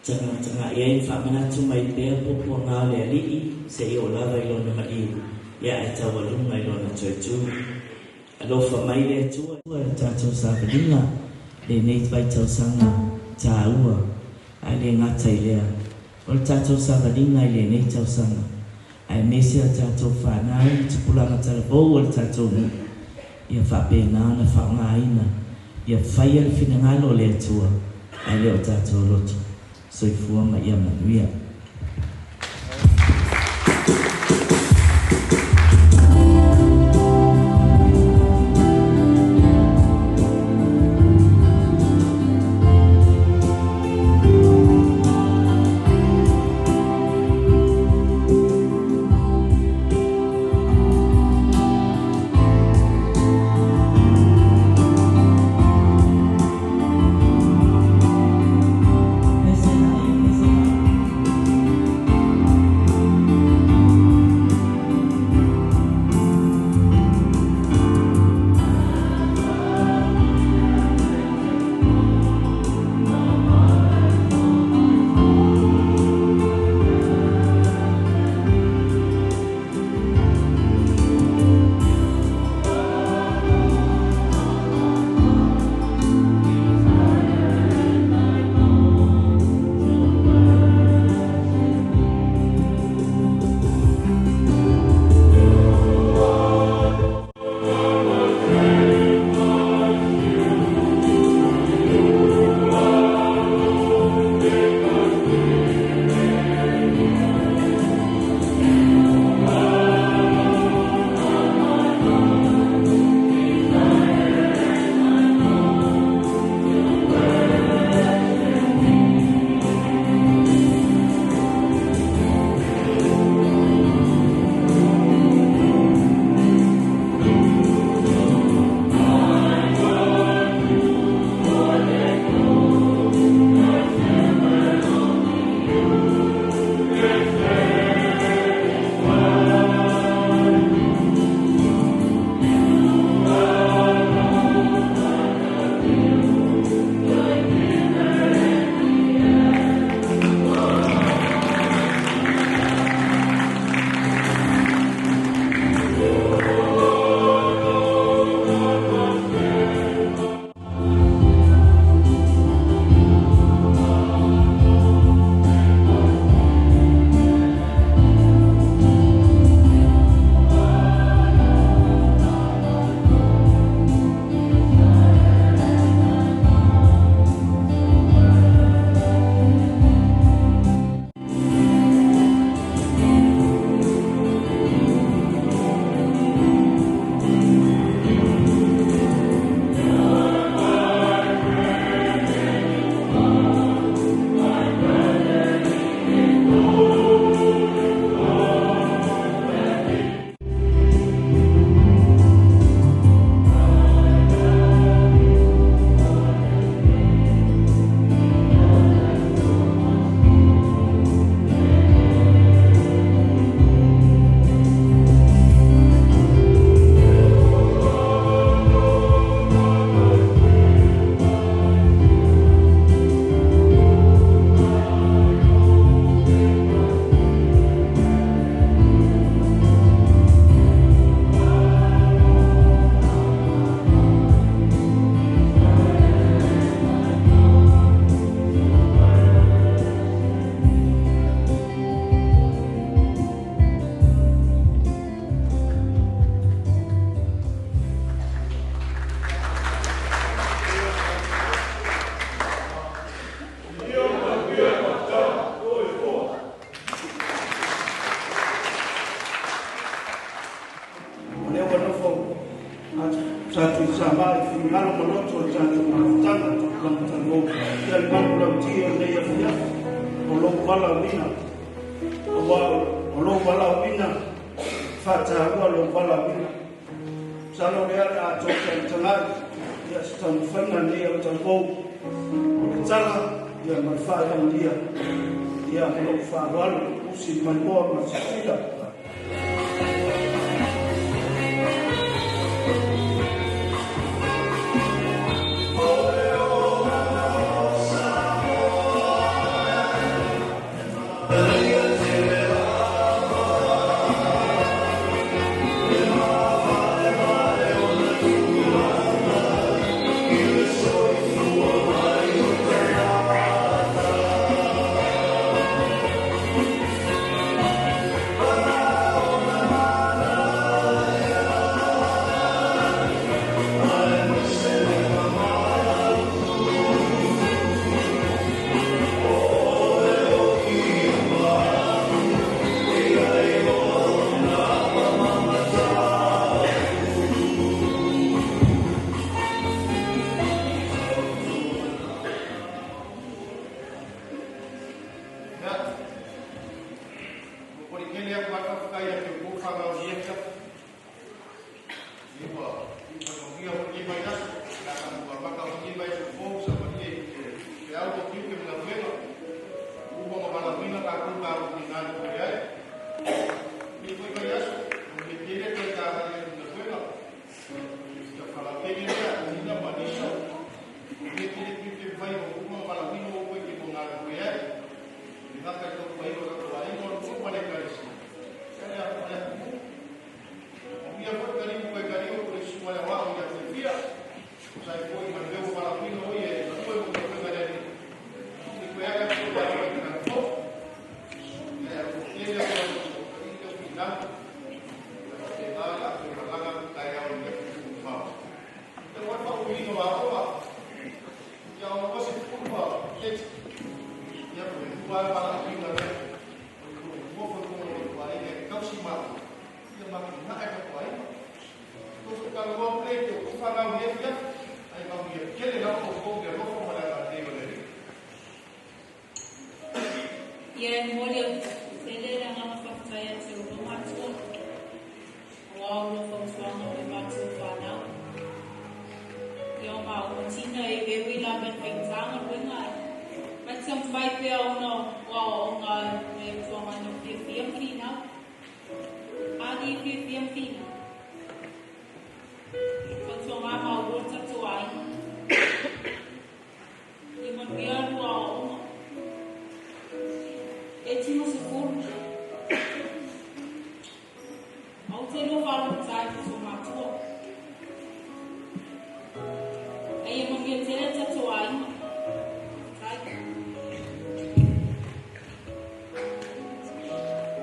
Tagatagai ai ma faamanatu mai pea puapuaga o le Alii seia oo lava i Lona maliu, ia ae taualuga i Lona toe tu. Alofa mai le Atua i le tatou savaliga lenei vaitausaga taua, ae le gata i lea, o le tatou savaliga i lenei tausaga, aemaise a tatou fanau ma tupulaga talavou o le tatou nuu, ia faapena ona faaaogaina ia faia le finagalo o le Atua ae le o tatou loto. Soifua ma ia manuia. O lea ua nofo a Sa Tuisamau i finagalo ma loto o le tatou mafutaga o tupulaga talavou. Ia le manulauti o lenei afiafi, o lou valaauina, aua o lou valaauina, faataua lou valaauina. Masalo o lea o le a tou tagatagai ia se taumafaiga lenei au talavou o le tala ia ma le faailogalia ia ma lou faaaloalo usi mai moa ma sisila.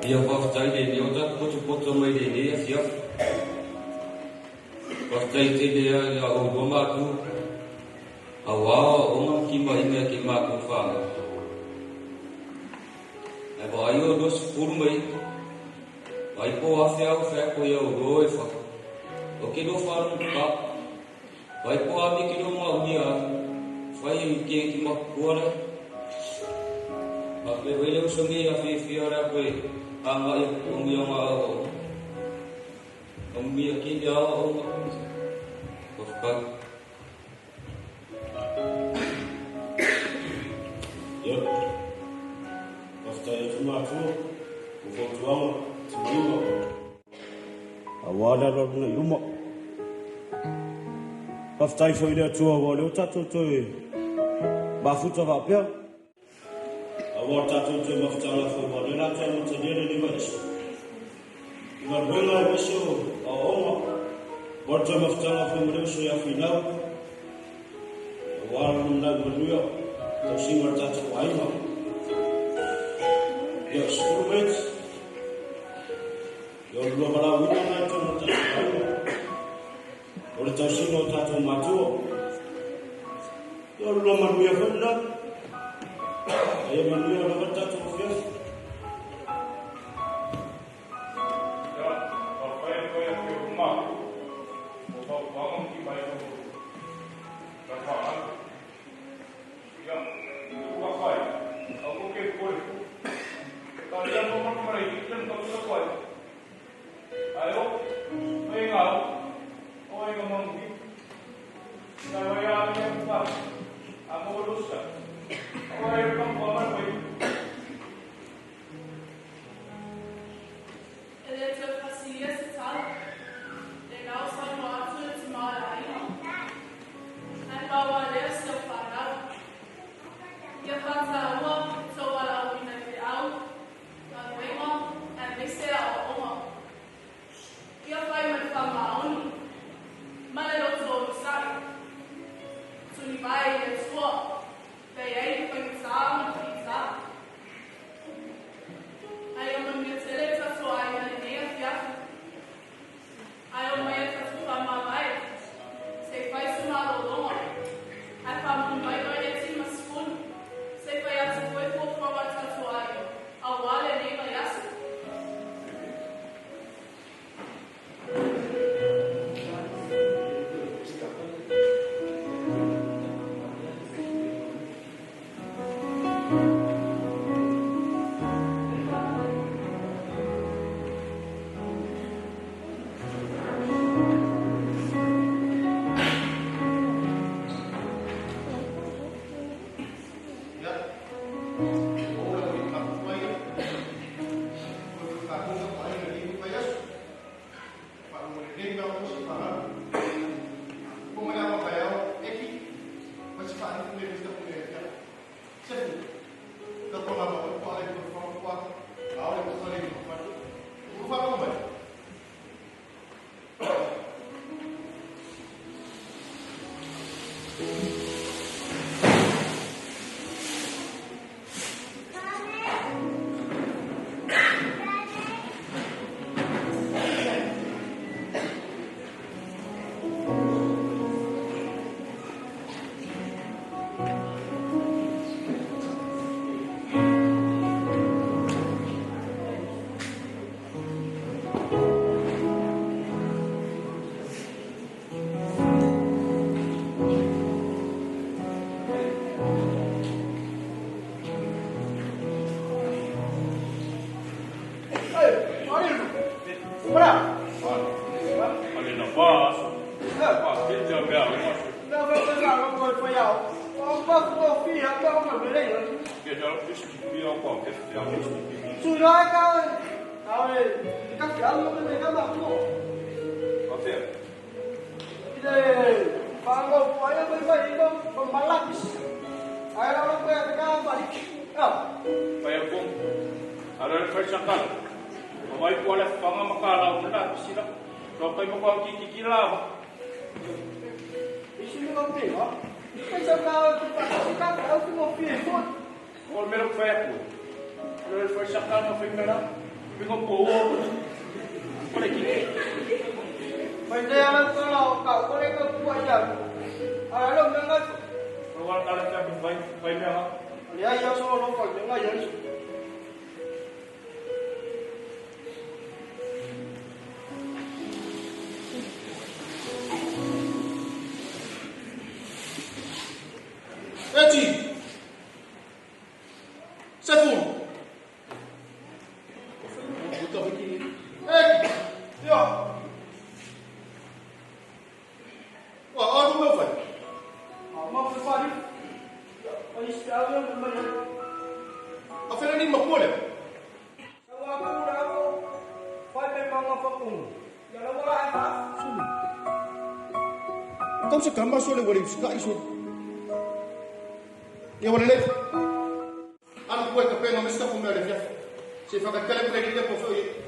Ia whaftai le leo ta poto poto mai le lea fia. Whaftai te lea ia o rua mātu. A wā o ngā ki ma inga ki mā kō whānga. E wā ai o rua sukuru mai. Ai po a whia o whia ko ia o rua e wha. O ke rua whānu ka. Vai po a mi ki rua mā umia. Whai i ke ki ma kuara. Ma pe wele usongi a whia whia rea koe. A ngā ia o mia ngā o. O mia ki te ao o ngā. Whafkai. Ia. Whaftai atu mātua. O whautuanga, te maunga. A wā le alu i luma. Whaftai foi le atua wa leo tātou toe mafuta whaapea. A wā tātou toe mafutanga foi wa le rātou mo te lere ni waisi. I ngā ruenga e mese o a onga. Wā toe mafutanga foi mo leo so ia whinau. A wā ranu nau manuia. Tau singa tātou ainga. Ia sukuru mate. Ia o lua wala wina ngai tōna tātou ainga. O le tau singa o tātou mātua. Ia o lua manuia foi nā. Ia manuia o lava tātou o fiafi. Ia, whawhai koe a te uma. O whautuanga ki mai o ka whaanga. Ia, i tu whawhai, au ko ke koe. Ka rea mo manu mara i te tenu ka puta koe. Ai o, me ngā o, o e ngā mangu. Ka wai a mea puta, a mo lusa. O e pang pa manu koe. Tau se kama so le wale uska iso. Ia wale le. Ana kue ka penga mesta ko mele fia. Se fa ka kale pre ki po foi.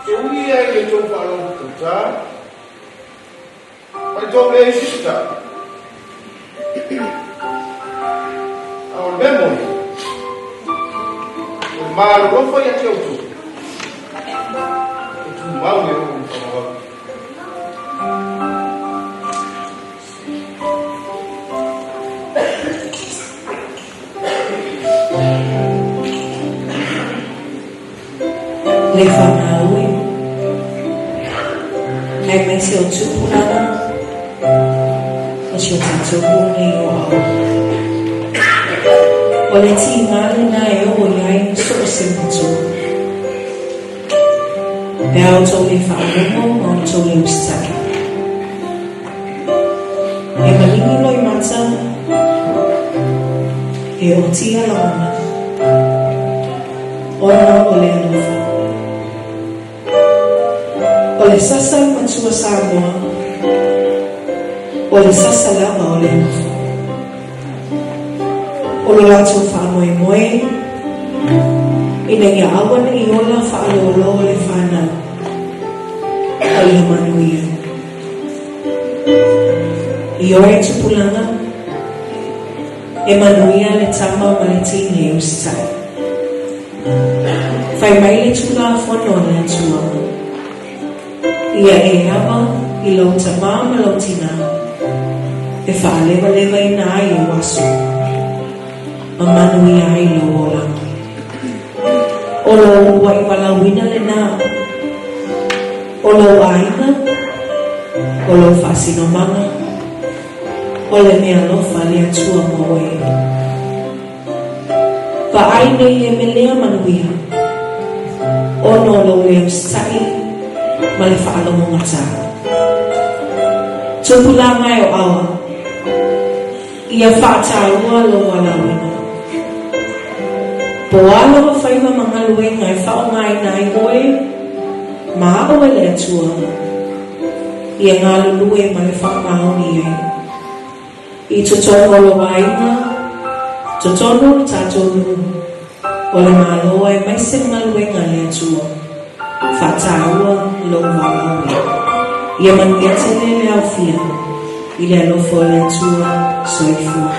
E ui ai le tou faalogo tauta, ma le tou leai sisita. A o le mea moni, o le malolofa ia te outou, e tumau e oo i le faavavau. Le fanau e, aemaise o tupulaga o si o tatou nuu nei o Ao. O le tiga lena e oo i ai so o se matua. Pe a outou le faalogo ma outou le usitai. E maligi loimata, e otia lagona, ona o le alofa. O le sasa matua Samoa, o le sasa lava o le alofa. O lo latou faamoemoe, Ina ia aua ne i ola faalōlō le fanau, a ia manuia. Ioe tupulaga, e manuia le tama ma le teine e usitai. Fai mai le Tulafono a le Atua, Ia e ava i lou tamā ma lou tinā, e faalevalevaina ai ou aso, ma manuia ai lou olaga. O lou uluai valaauina lenā, o lou aiga, o lou faasinomaga, o le meaalofa a le Atua mo oe. Vaai nei le melea manuia, ona o lou le usitai ma le faalogo gata. Tupulaga e o Awa, ia faataua lou valaauina. Po o a lava faiva ma galuega e faaaogaina ai oe ma aʻo e le Atua, ia galulue ma le faamaoni ai. I totonu o lou aiga, totonu o le tatou nuu, o le Malo aemaise le galuega a le Atua, faataua lou valaauina. Ia manuia tele le aofia i le alofa o le Atua. Soifua.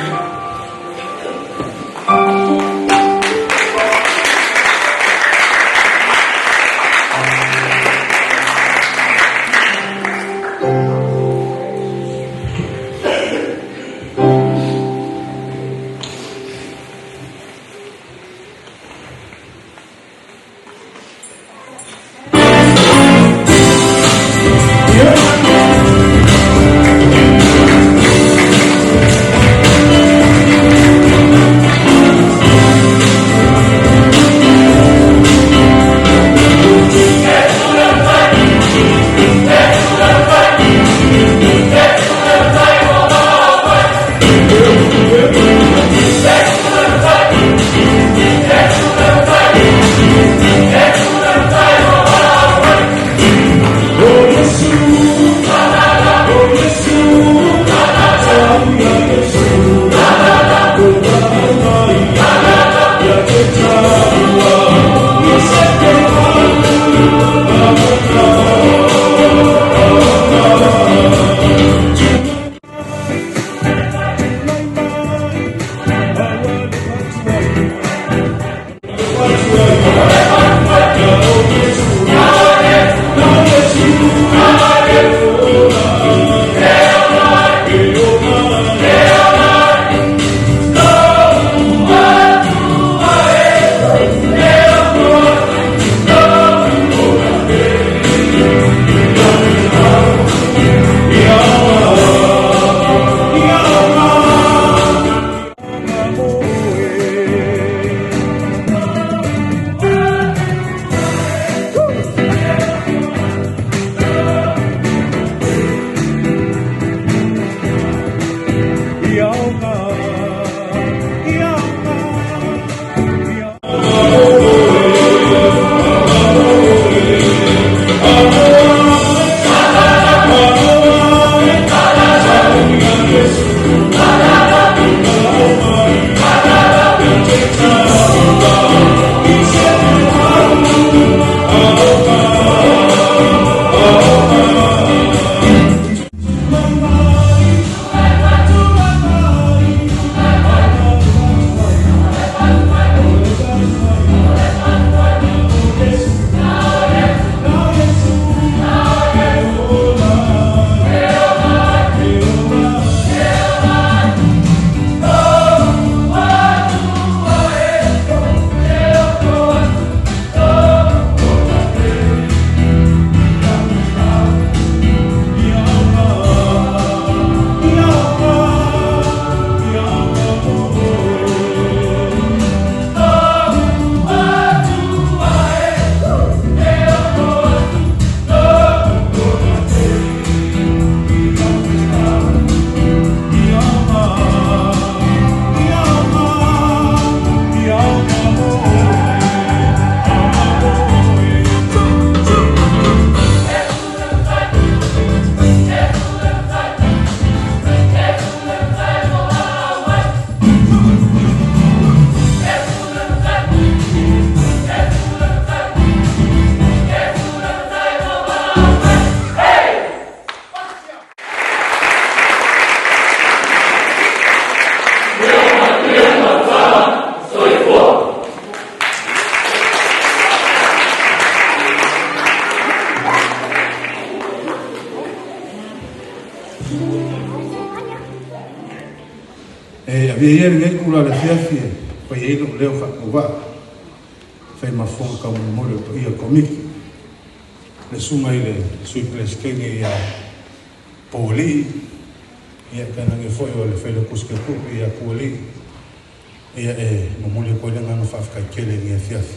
avea ia lenei itula o le afiafi e fai ai lou leo faatauvaa, e fai ma fofoga taumolimoli o le paia o le Komiti, le susuga i le Sui Peresetene ia Poualii, ia tainane foi o le Failautusi Tupe ia Tualii, ia e momoli atu ai le agaga faafetai tele i lenei afiafi.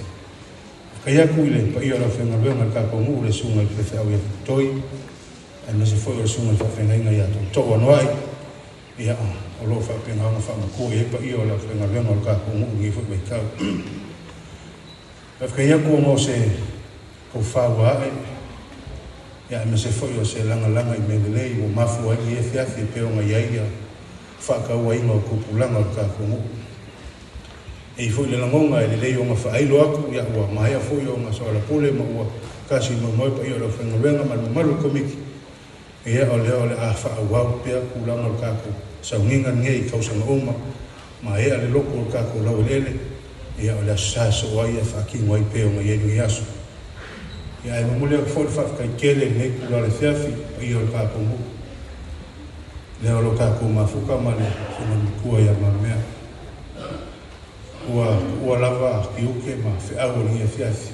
Faafetai atu i le paia o le aufaigaluega a le tatou nuu, le susuga i le faifeau ia Toi, aemaise foi o le susuga i le faafeagaiga ia Tootoo Anoai, ia, o lo o faapena ona faamatua i ai paia o le aufaigaluega o le tatou nuu i lenei foi vaitau. Faafetai atu ona o se tofa ua ae, ia, aemaise foi o se lagalaga i mea lelei ua mafua ai lenei afiafi e pei ona i ai ia faatauaina o tupulaga o le tatou nuu. E i ai foi le lagona e lelei ona faailo atu, ia, ua maea foi ona soalapule ma ua tasi moemoe paia o le aufaigaluega ma le mamalu o le Komiti, Ia, o lea o le a faaauau pea tulaga o le tatou sauniga lenei i tausaga uma, maea le loto o le tatou laueleele, ia, o le Aso Sa e soo ai e faatino ai pei ona i ai lenei aso. Ia, ae momoli atu foi le faafetai tele i lenei itula o le afiafi i le paia o le tatou nuu, lea o lo tatou mafuta ma le Susuga Matua ia Mamea. Ua tuua lava tiute ma feau o lenei afiafi.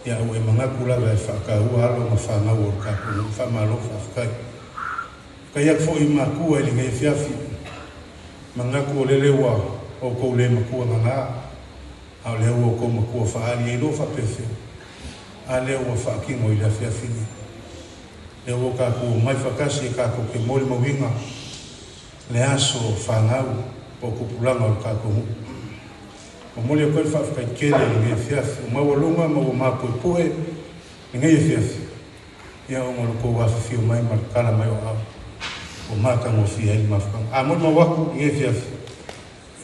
Ia ua e manatu lava e faataua alo ma fanau o le tatou nuu. Faamalo faafetai. Faafetai atu foi i matua i lenei afiafi. Manatu o lele ua outou le matua nana, a o lea ua outou matua faaali ai loa faapefea. A lea ua faatino i le afiafi nei. Lea ua tatou omai faatasi e tatou te molimauina le aso fanau po o tupulaga o le tatou nuu. Momoli atu ai le faafetai tele i lenei afiafi. Ua maualuga ma ua mapuepue lenei afiafi, ia ona o lo outou afifio mai ma le tala mai o aao ua matagofie ai le mafutaga. A molimau atu i lenei afiafi,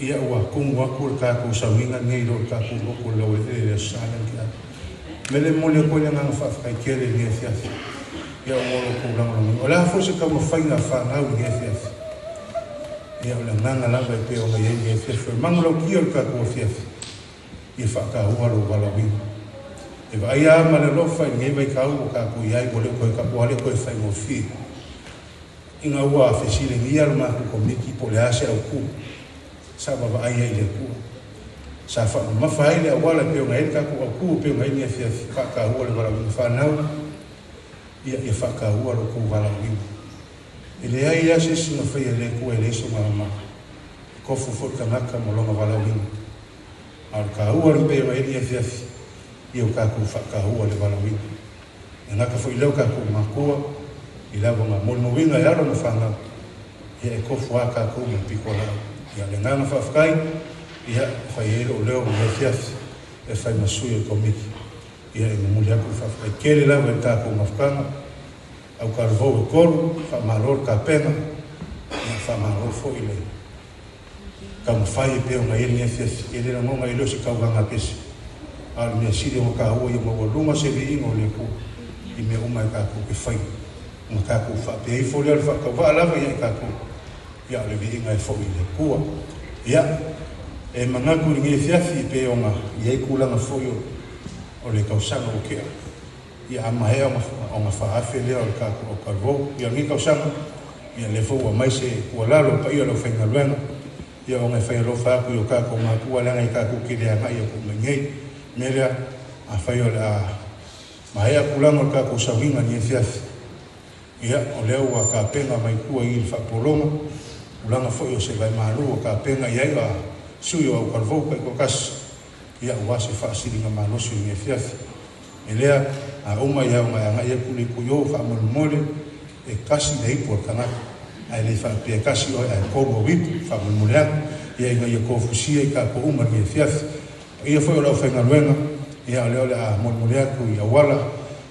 ia ua tumu atu le tatou sauniga lenei i lo le tatou lotu o le laueleele i le Aso Sa lea na tea atu. O le mea lea e momoli atu ai le agaga faafetai tele i lenei afiafi, ia ona o lo outou lagolagoina. O le a foi se taumafaiga a fanau i lenei afiafi? Ia, o le agaga lava e pei ona i ai lenei afiafi, o le manulautia o le tatou afiafi, ia faataua lou valaauina. E vaai lava ma le alofa i lenei vaitau ua tatou i ai, ua le o toe, ua le toe faigofie. Ina ua fesilegia le matou komiti po o le a se autu sa vaavaai ai i le Atua. Sa faamamafa ai le auala e pei ona i ai le tatou autu e pei ona i ai lenei afiafi, faataua le valaauina. Fanau, ia, ia faataua lo outou valaauina. E leai lava se isi na faia e le Atua e leai sona aoga. E tofu foi le tagata ma lona valaauina. A o le taua le pei ona i ai lenei afiafi, ia o tatou faataua le valaauina. E gata foi lea o tatou matua i lava na molimauina e alo ma fanau, ia e tofu lava tatou ma le pito laau. Ia o le agaga faafetai, ia e fai ai lou leo i lenei afiafi e fai ma sui o le Komiti. Ia e momoli atu le faafetai tele lava i le tatou mafutaga. Au talavou e tolu, faamalo le tapena, ia faamalo foi le taumafai e pei ona i ai lenei afiafi. E le lagona e le o se tauvaga pese, a o le mea sili ona taua ia maualuga se viiga o le Atua i mea uma e tatou te faia. Ona tatou faapea ifo lea o le faatauvaa lava ia i tatou, ia o le viiga e foi i le Atua. Ia, e manatu i lenei afiafi e pei ona i ai tulaga foi o le tausaga ua tea. Ia a maea ona faaafe lea o le tatou aukaluvou. Ia o lenei tausaga, ia lea foi ua aumai se tuualalo i le paia o le aufaigaluega, ia ona e fai alofa atu i o tatou matua leaga e tatou te le agai atu uma i inei. O le mea lea, afai o le a maea tulaga o le tatou sauniga i lenei afiafi, ia o lea ua tapena mai tua i le faapologa, tulaga foi o se vaemalu ua tapena i ai a sui o aukaluvou taitoatasi, ia aua se faasiligamalosi i lenei afiafi. E lea, a uma ia ona e agai atu le itu i o, faamolemole, e kasi le ipu a le tagata. Ae le faapea e kasi oe ae kolu au ipu, faamolemole atu, ia ina ia tofusia i tatou uma i lenei afiafi. Paia foi o le aufaigaluega, ia o lea o le a molemole atu i auala,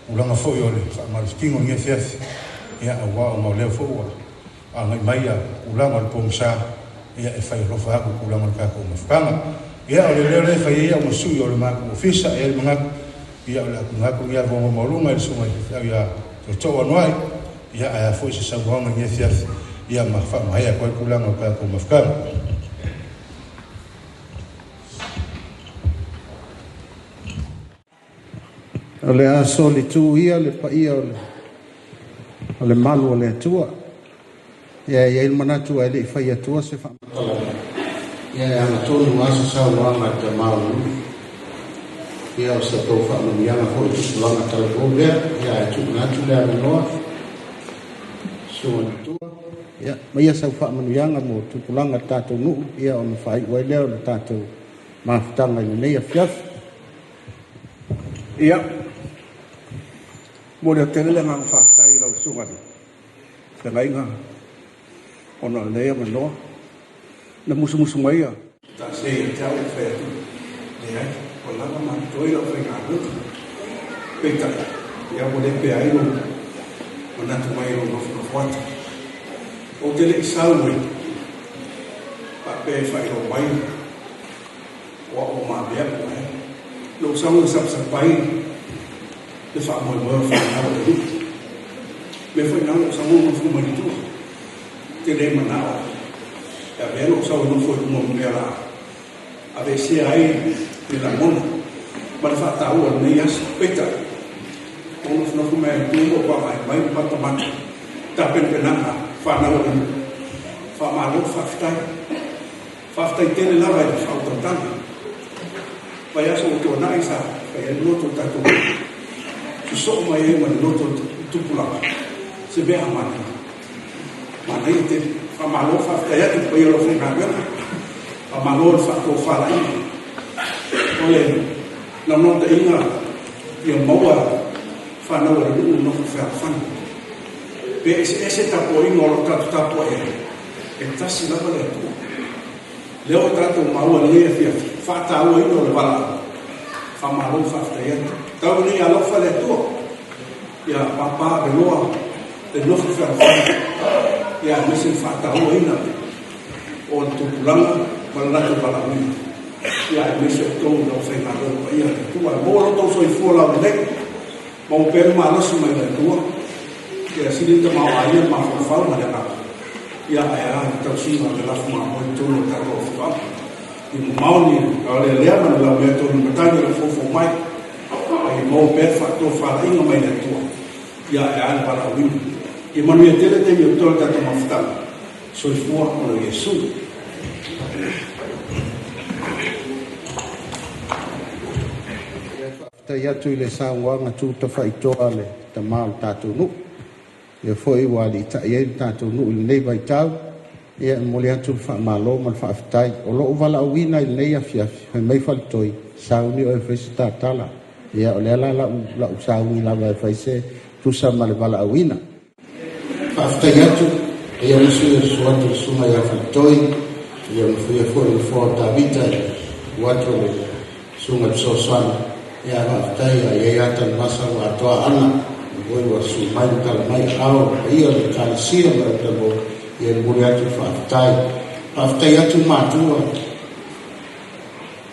tulaga foi o le faamalositino i lenei afiafi, ia aua ona o lea foi ua agai mai ia tulaga o le pogisa, ia e fai alofa atu i tulaga o le tatou mafutaga. Ia o le leo lea e fai ai au ma sui o le matou ofisa, e i ai le manatu, ia o le a tuuina atu lenei avanoa maualuga i le susuga i le faifeau ia Tootoo Anoai, ia ae a foi se saunoaga i lenei afiafi, ia ma faamaea atu ai tulaga o le tatou mafutaga. O le a solitu ia le paia o le malu o le Atua. Ia e i ai le manatu ae le i fai atua se faamatalaga. Ia e agatonu lava se saunoaga a le tama o le nuu. Ia o se tou faamanuiaga foi i tupulaga talavou lea. Ia ae tuuina atu le avanoa susuga i le matua. Ia maia sau faamanuiaga mo tupulaga o le tatou nuu, ia ona faaiu ai lea o le tatou mafutaga i lenei afiafi. Ia, momoli atu tele le agaga faafetai i lau susuga i le feagaiga ona o lenei avanoa na musumusu mai a Ta se ia te au e fai atu, Leai, ua lava ma totoe lau faigaluega. Peitai, ia ua le pea ai lou manatu mai i lou nofonofo atu. Ou te le i sau e faapea e faailoa mai o au o Mamea po o ai. Lou sau e sapasapai le faamoemoe o fanau a le nuu. Mea foi na lou sau ou nofo mai i tua. Ou te le manao e avea lou sau e nofo i luma o mea la aveesea ai le lagona ma le faataua o lenei aso. Peitai, ou nofonofo mai i tua ma ou vaavaai mai ma matamata tapenapenaga fanau a le nuu. Faamalo faafetai. Faafetai tele lava i le faautautaga. Vaiaso ua tuanai sa fai ai le loto o le tatou nuu. Sosoo mai ai ma le loto o le tupulaga, se mea a manaia. Manaia tele. Faamalo faafetai atu i le paia o lau faigaluega. Faamalo i le faatofalaiga. O le naunautaiga ia maua fanau a le nuu nofo fealofani. Pe eseese tapuaiga o lo o tatou tapuai ai, e tasi lava le Atua. Lea ua tatou maua i lenei afiafi, faatauaina o le valaau. Faamalo faafetai atu. Tau ina ia alofa le Atua ia papa aveloa le nofo fealofani ia aemaise le faatauaina o le tupulaga ma le latou valaauina ia aemaise outou i lau faigaluega paia a le Atua. E maua lo outou soifua laulelei, maua pea le malosi mai le Atua ia sili le tamaoaiga le mafaufau ma le agaga ia ae a le tausiga o le lafo mamoe i totonu o le tatou afioaga. I mamao ni aolealea ma ni laumea tonu matagi o le foufou mai, a ia maua pea le faatofalaiga mai le Atua ia ae a le valaauina. Ia manuia tele taimi o totoe o le tatou mafutaga. Soifua ona o Iesu. Ia faafetai atu i le saunoaga tu tafaitoa a le tama o le tatou nuu. Lea foi ua aliitai ai le tatou nuu i lenei vaitau, ia e momoli atu le faamalo ma le faafetai. O lou valaauina i lenei afiafi, fai mai Faletoi, sauni oe e fai se tatala. Ia o lea la lau sauni lava e fai se tusa ma le valaauina. Faafetai atu, ia usu ia susu atu le susuga ia Faletoi, ia nofoia foi le nofoa o Tavita i ua atu o le Susuga i le Fesoasoani, ia faafetai a i ai lava Tanuvasa ua atoa ana, foi ua susu mai ma tala mai aao le paia o le Ekalesia ma le Talavou, ia e momoli atu le faafetai. Faafetai atu matua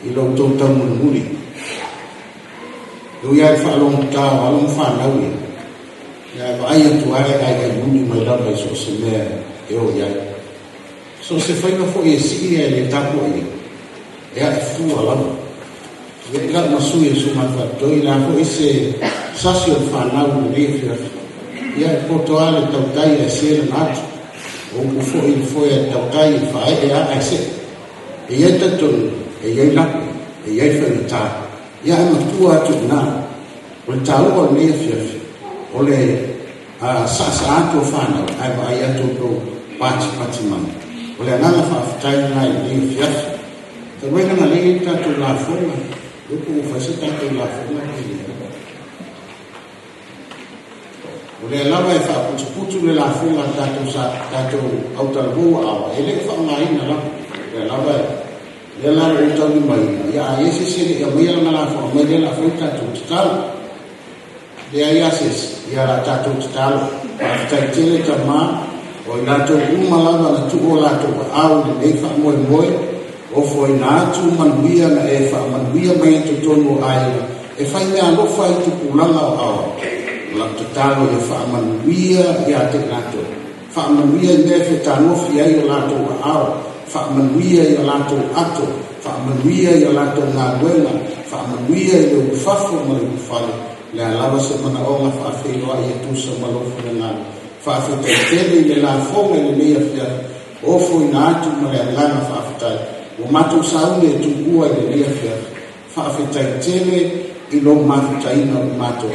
i lo outou taumolimuli. E ui lava i le faalogotata o alo ma fanau ia, ia ae vaai atu lava e aiaiuli mai lava i so o se mea e o i ai. So o se faiga foi e sii ae le tapuaia, e ae fua lava. Ia i lau masui e Susuga Faatoi, le a foi se sasi o le fanau i lenei afiafi, ia e poto lava le tautai ae se lana atu. O upu foi i le foe a le tautai e faaee lava ae see. E i ai talitonu, e i ai lape, e i ai faigata, ia ae matua atu i ina. O le taua o lenei afiafi, o le saasaa atu o fanau ae vaai atu outou patipati mai. O le agaga faafetai lena i lenei afiafi. Talu ai leaga lea e i ai le tatou lafoga, lea po ua fai se tatou lafoga pe leai. O lea lava e faaputuputu le lafoga a tatou sa tatou autalavou aoa, e le o faaaogaina lava. O lea lava e lea la ua ou taulimaina, ia a i ai se isi e le i aumaia lana lafoga mai, lea o le a fai le tatou tatalo. Leai a se isi, ia la tatou tatalo. Faafetai tele tama, o i latou uma lava na tuu o latou aao i lenei faamoemoe, ofoina atu manuia na e faamanuia mai i totonu o aiga e fai meaalofa ai tupulaga o aoao. O lau tatalo ia faamanuia ia te latou. Faamanuia i mea e fetanofi ai o latou aao, faamanuia i a latou ato, faamanuia i a latou galuega, faamanuia i le ulufafo ma le ulufale, le a lava se manaoga faafeiloai e tusa ma lou finagalo. Faafetai tele i le lafoga i lenei afiafi, ofoina atu ma le agaga faafetai. Ua matou sauni e tuua i lenei afiafi. Faafetai tele i lou mafutaina o matou.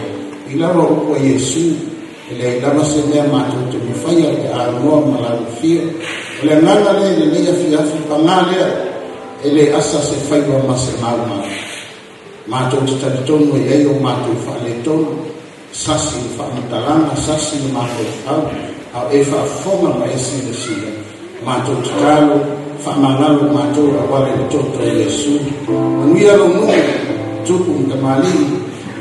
I lalo o upu a Iesu, e leai lava se mea matou te mafaia pe a noa ma lau afio. O le agaga lea i lenei afiafi, paga lea, e le asa se faiva ma se maumau. Matou te talitonu e i ai o matou faaletonu, sasi le faamatalaga, sasi le mafaufau, a o e faafofoga ma e silasila. Matou tatalo, faamagalo matou auala i le toto o Iesu. Manuia lou nuu, tupu ma tamalii,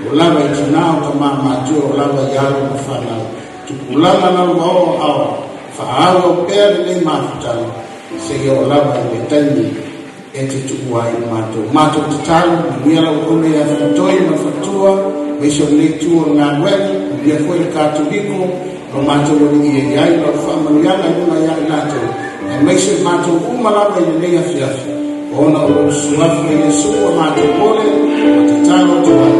o lava i tina o tama matua, o lava i alo ma fanau. Tupulaga lalovaoa o ao, faaauau pea lenei mafutaga, seia oo lava i le taimi e te tuua ai i matou. Matou tatalo, manuia lau auauna ia Faletoi ma le faletua, aemaise o lenei itu o le galuega, manuia foi le Katoliko, lo matou Alii e i ai lau faamanuiaga i luga ia i latou, aemaise matou uma lava i lenei afiafi, ona o lou suafa Iesu ua matou ole ma tatalo atu ai.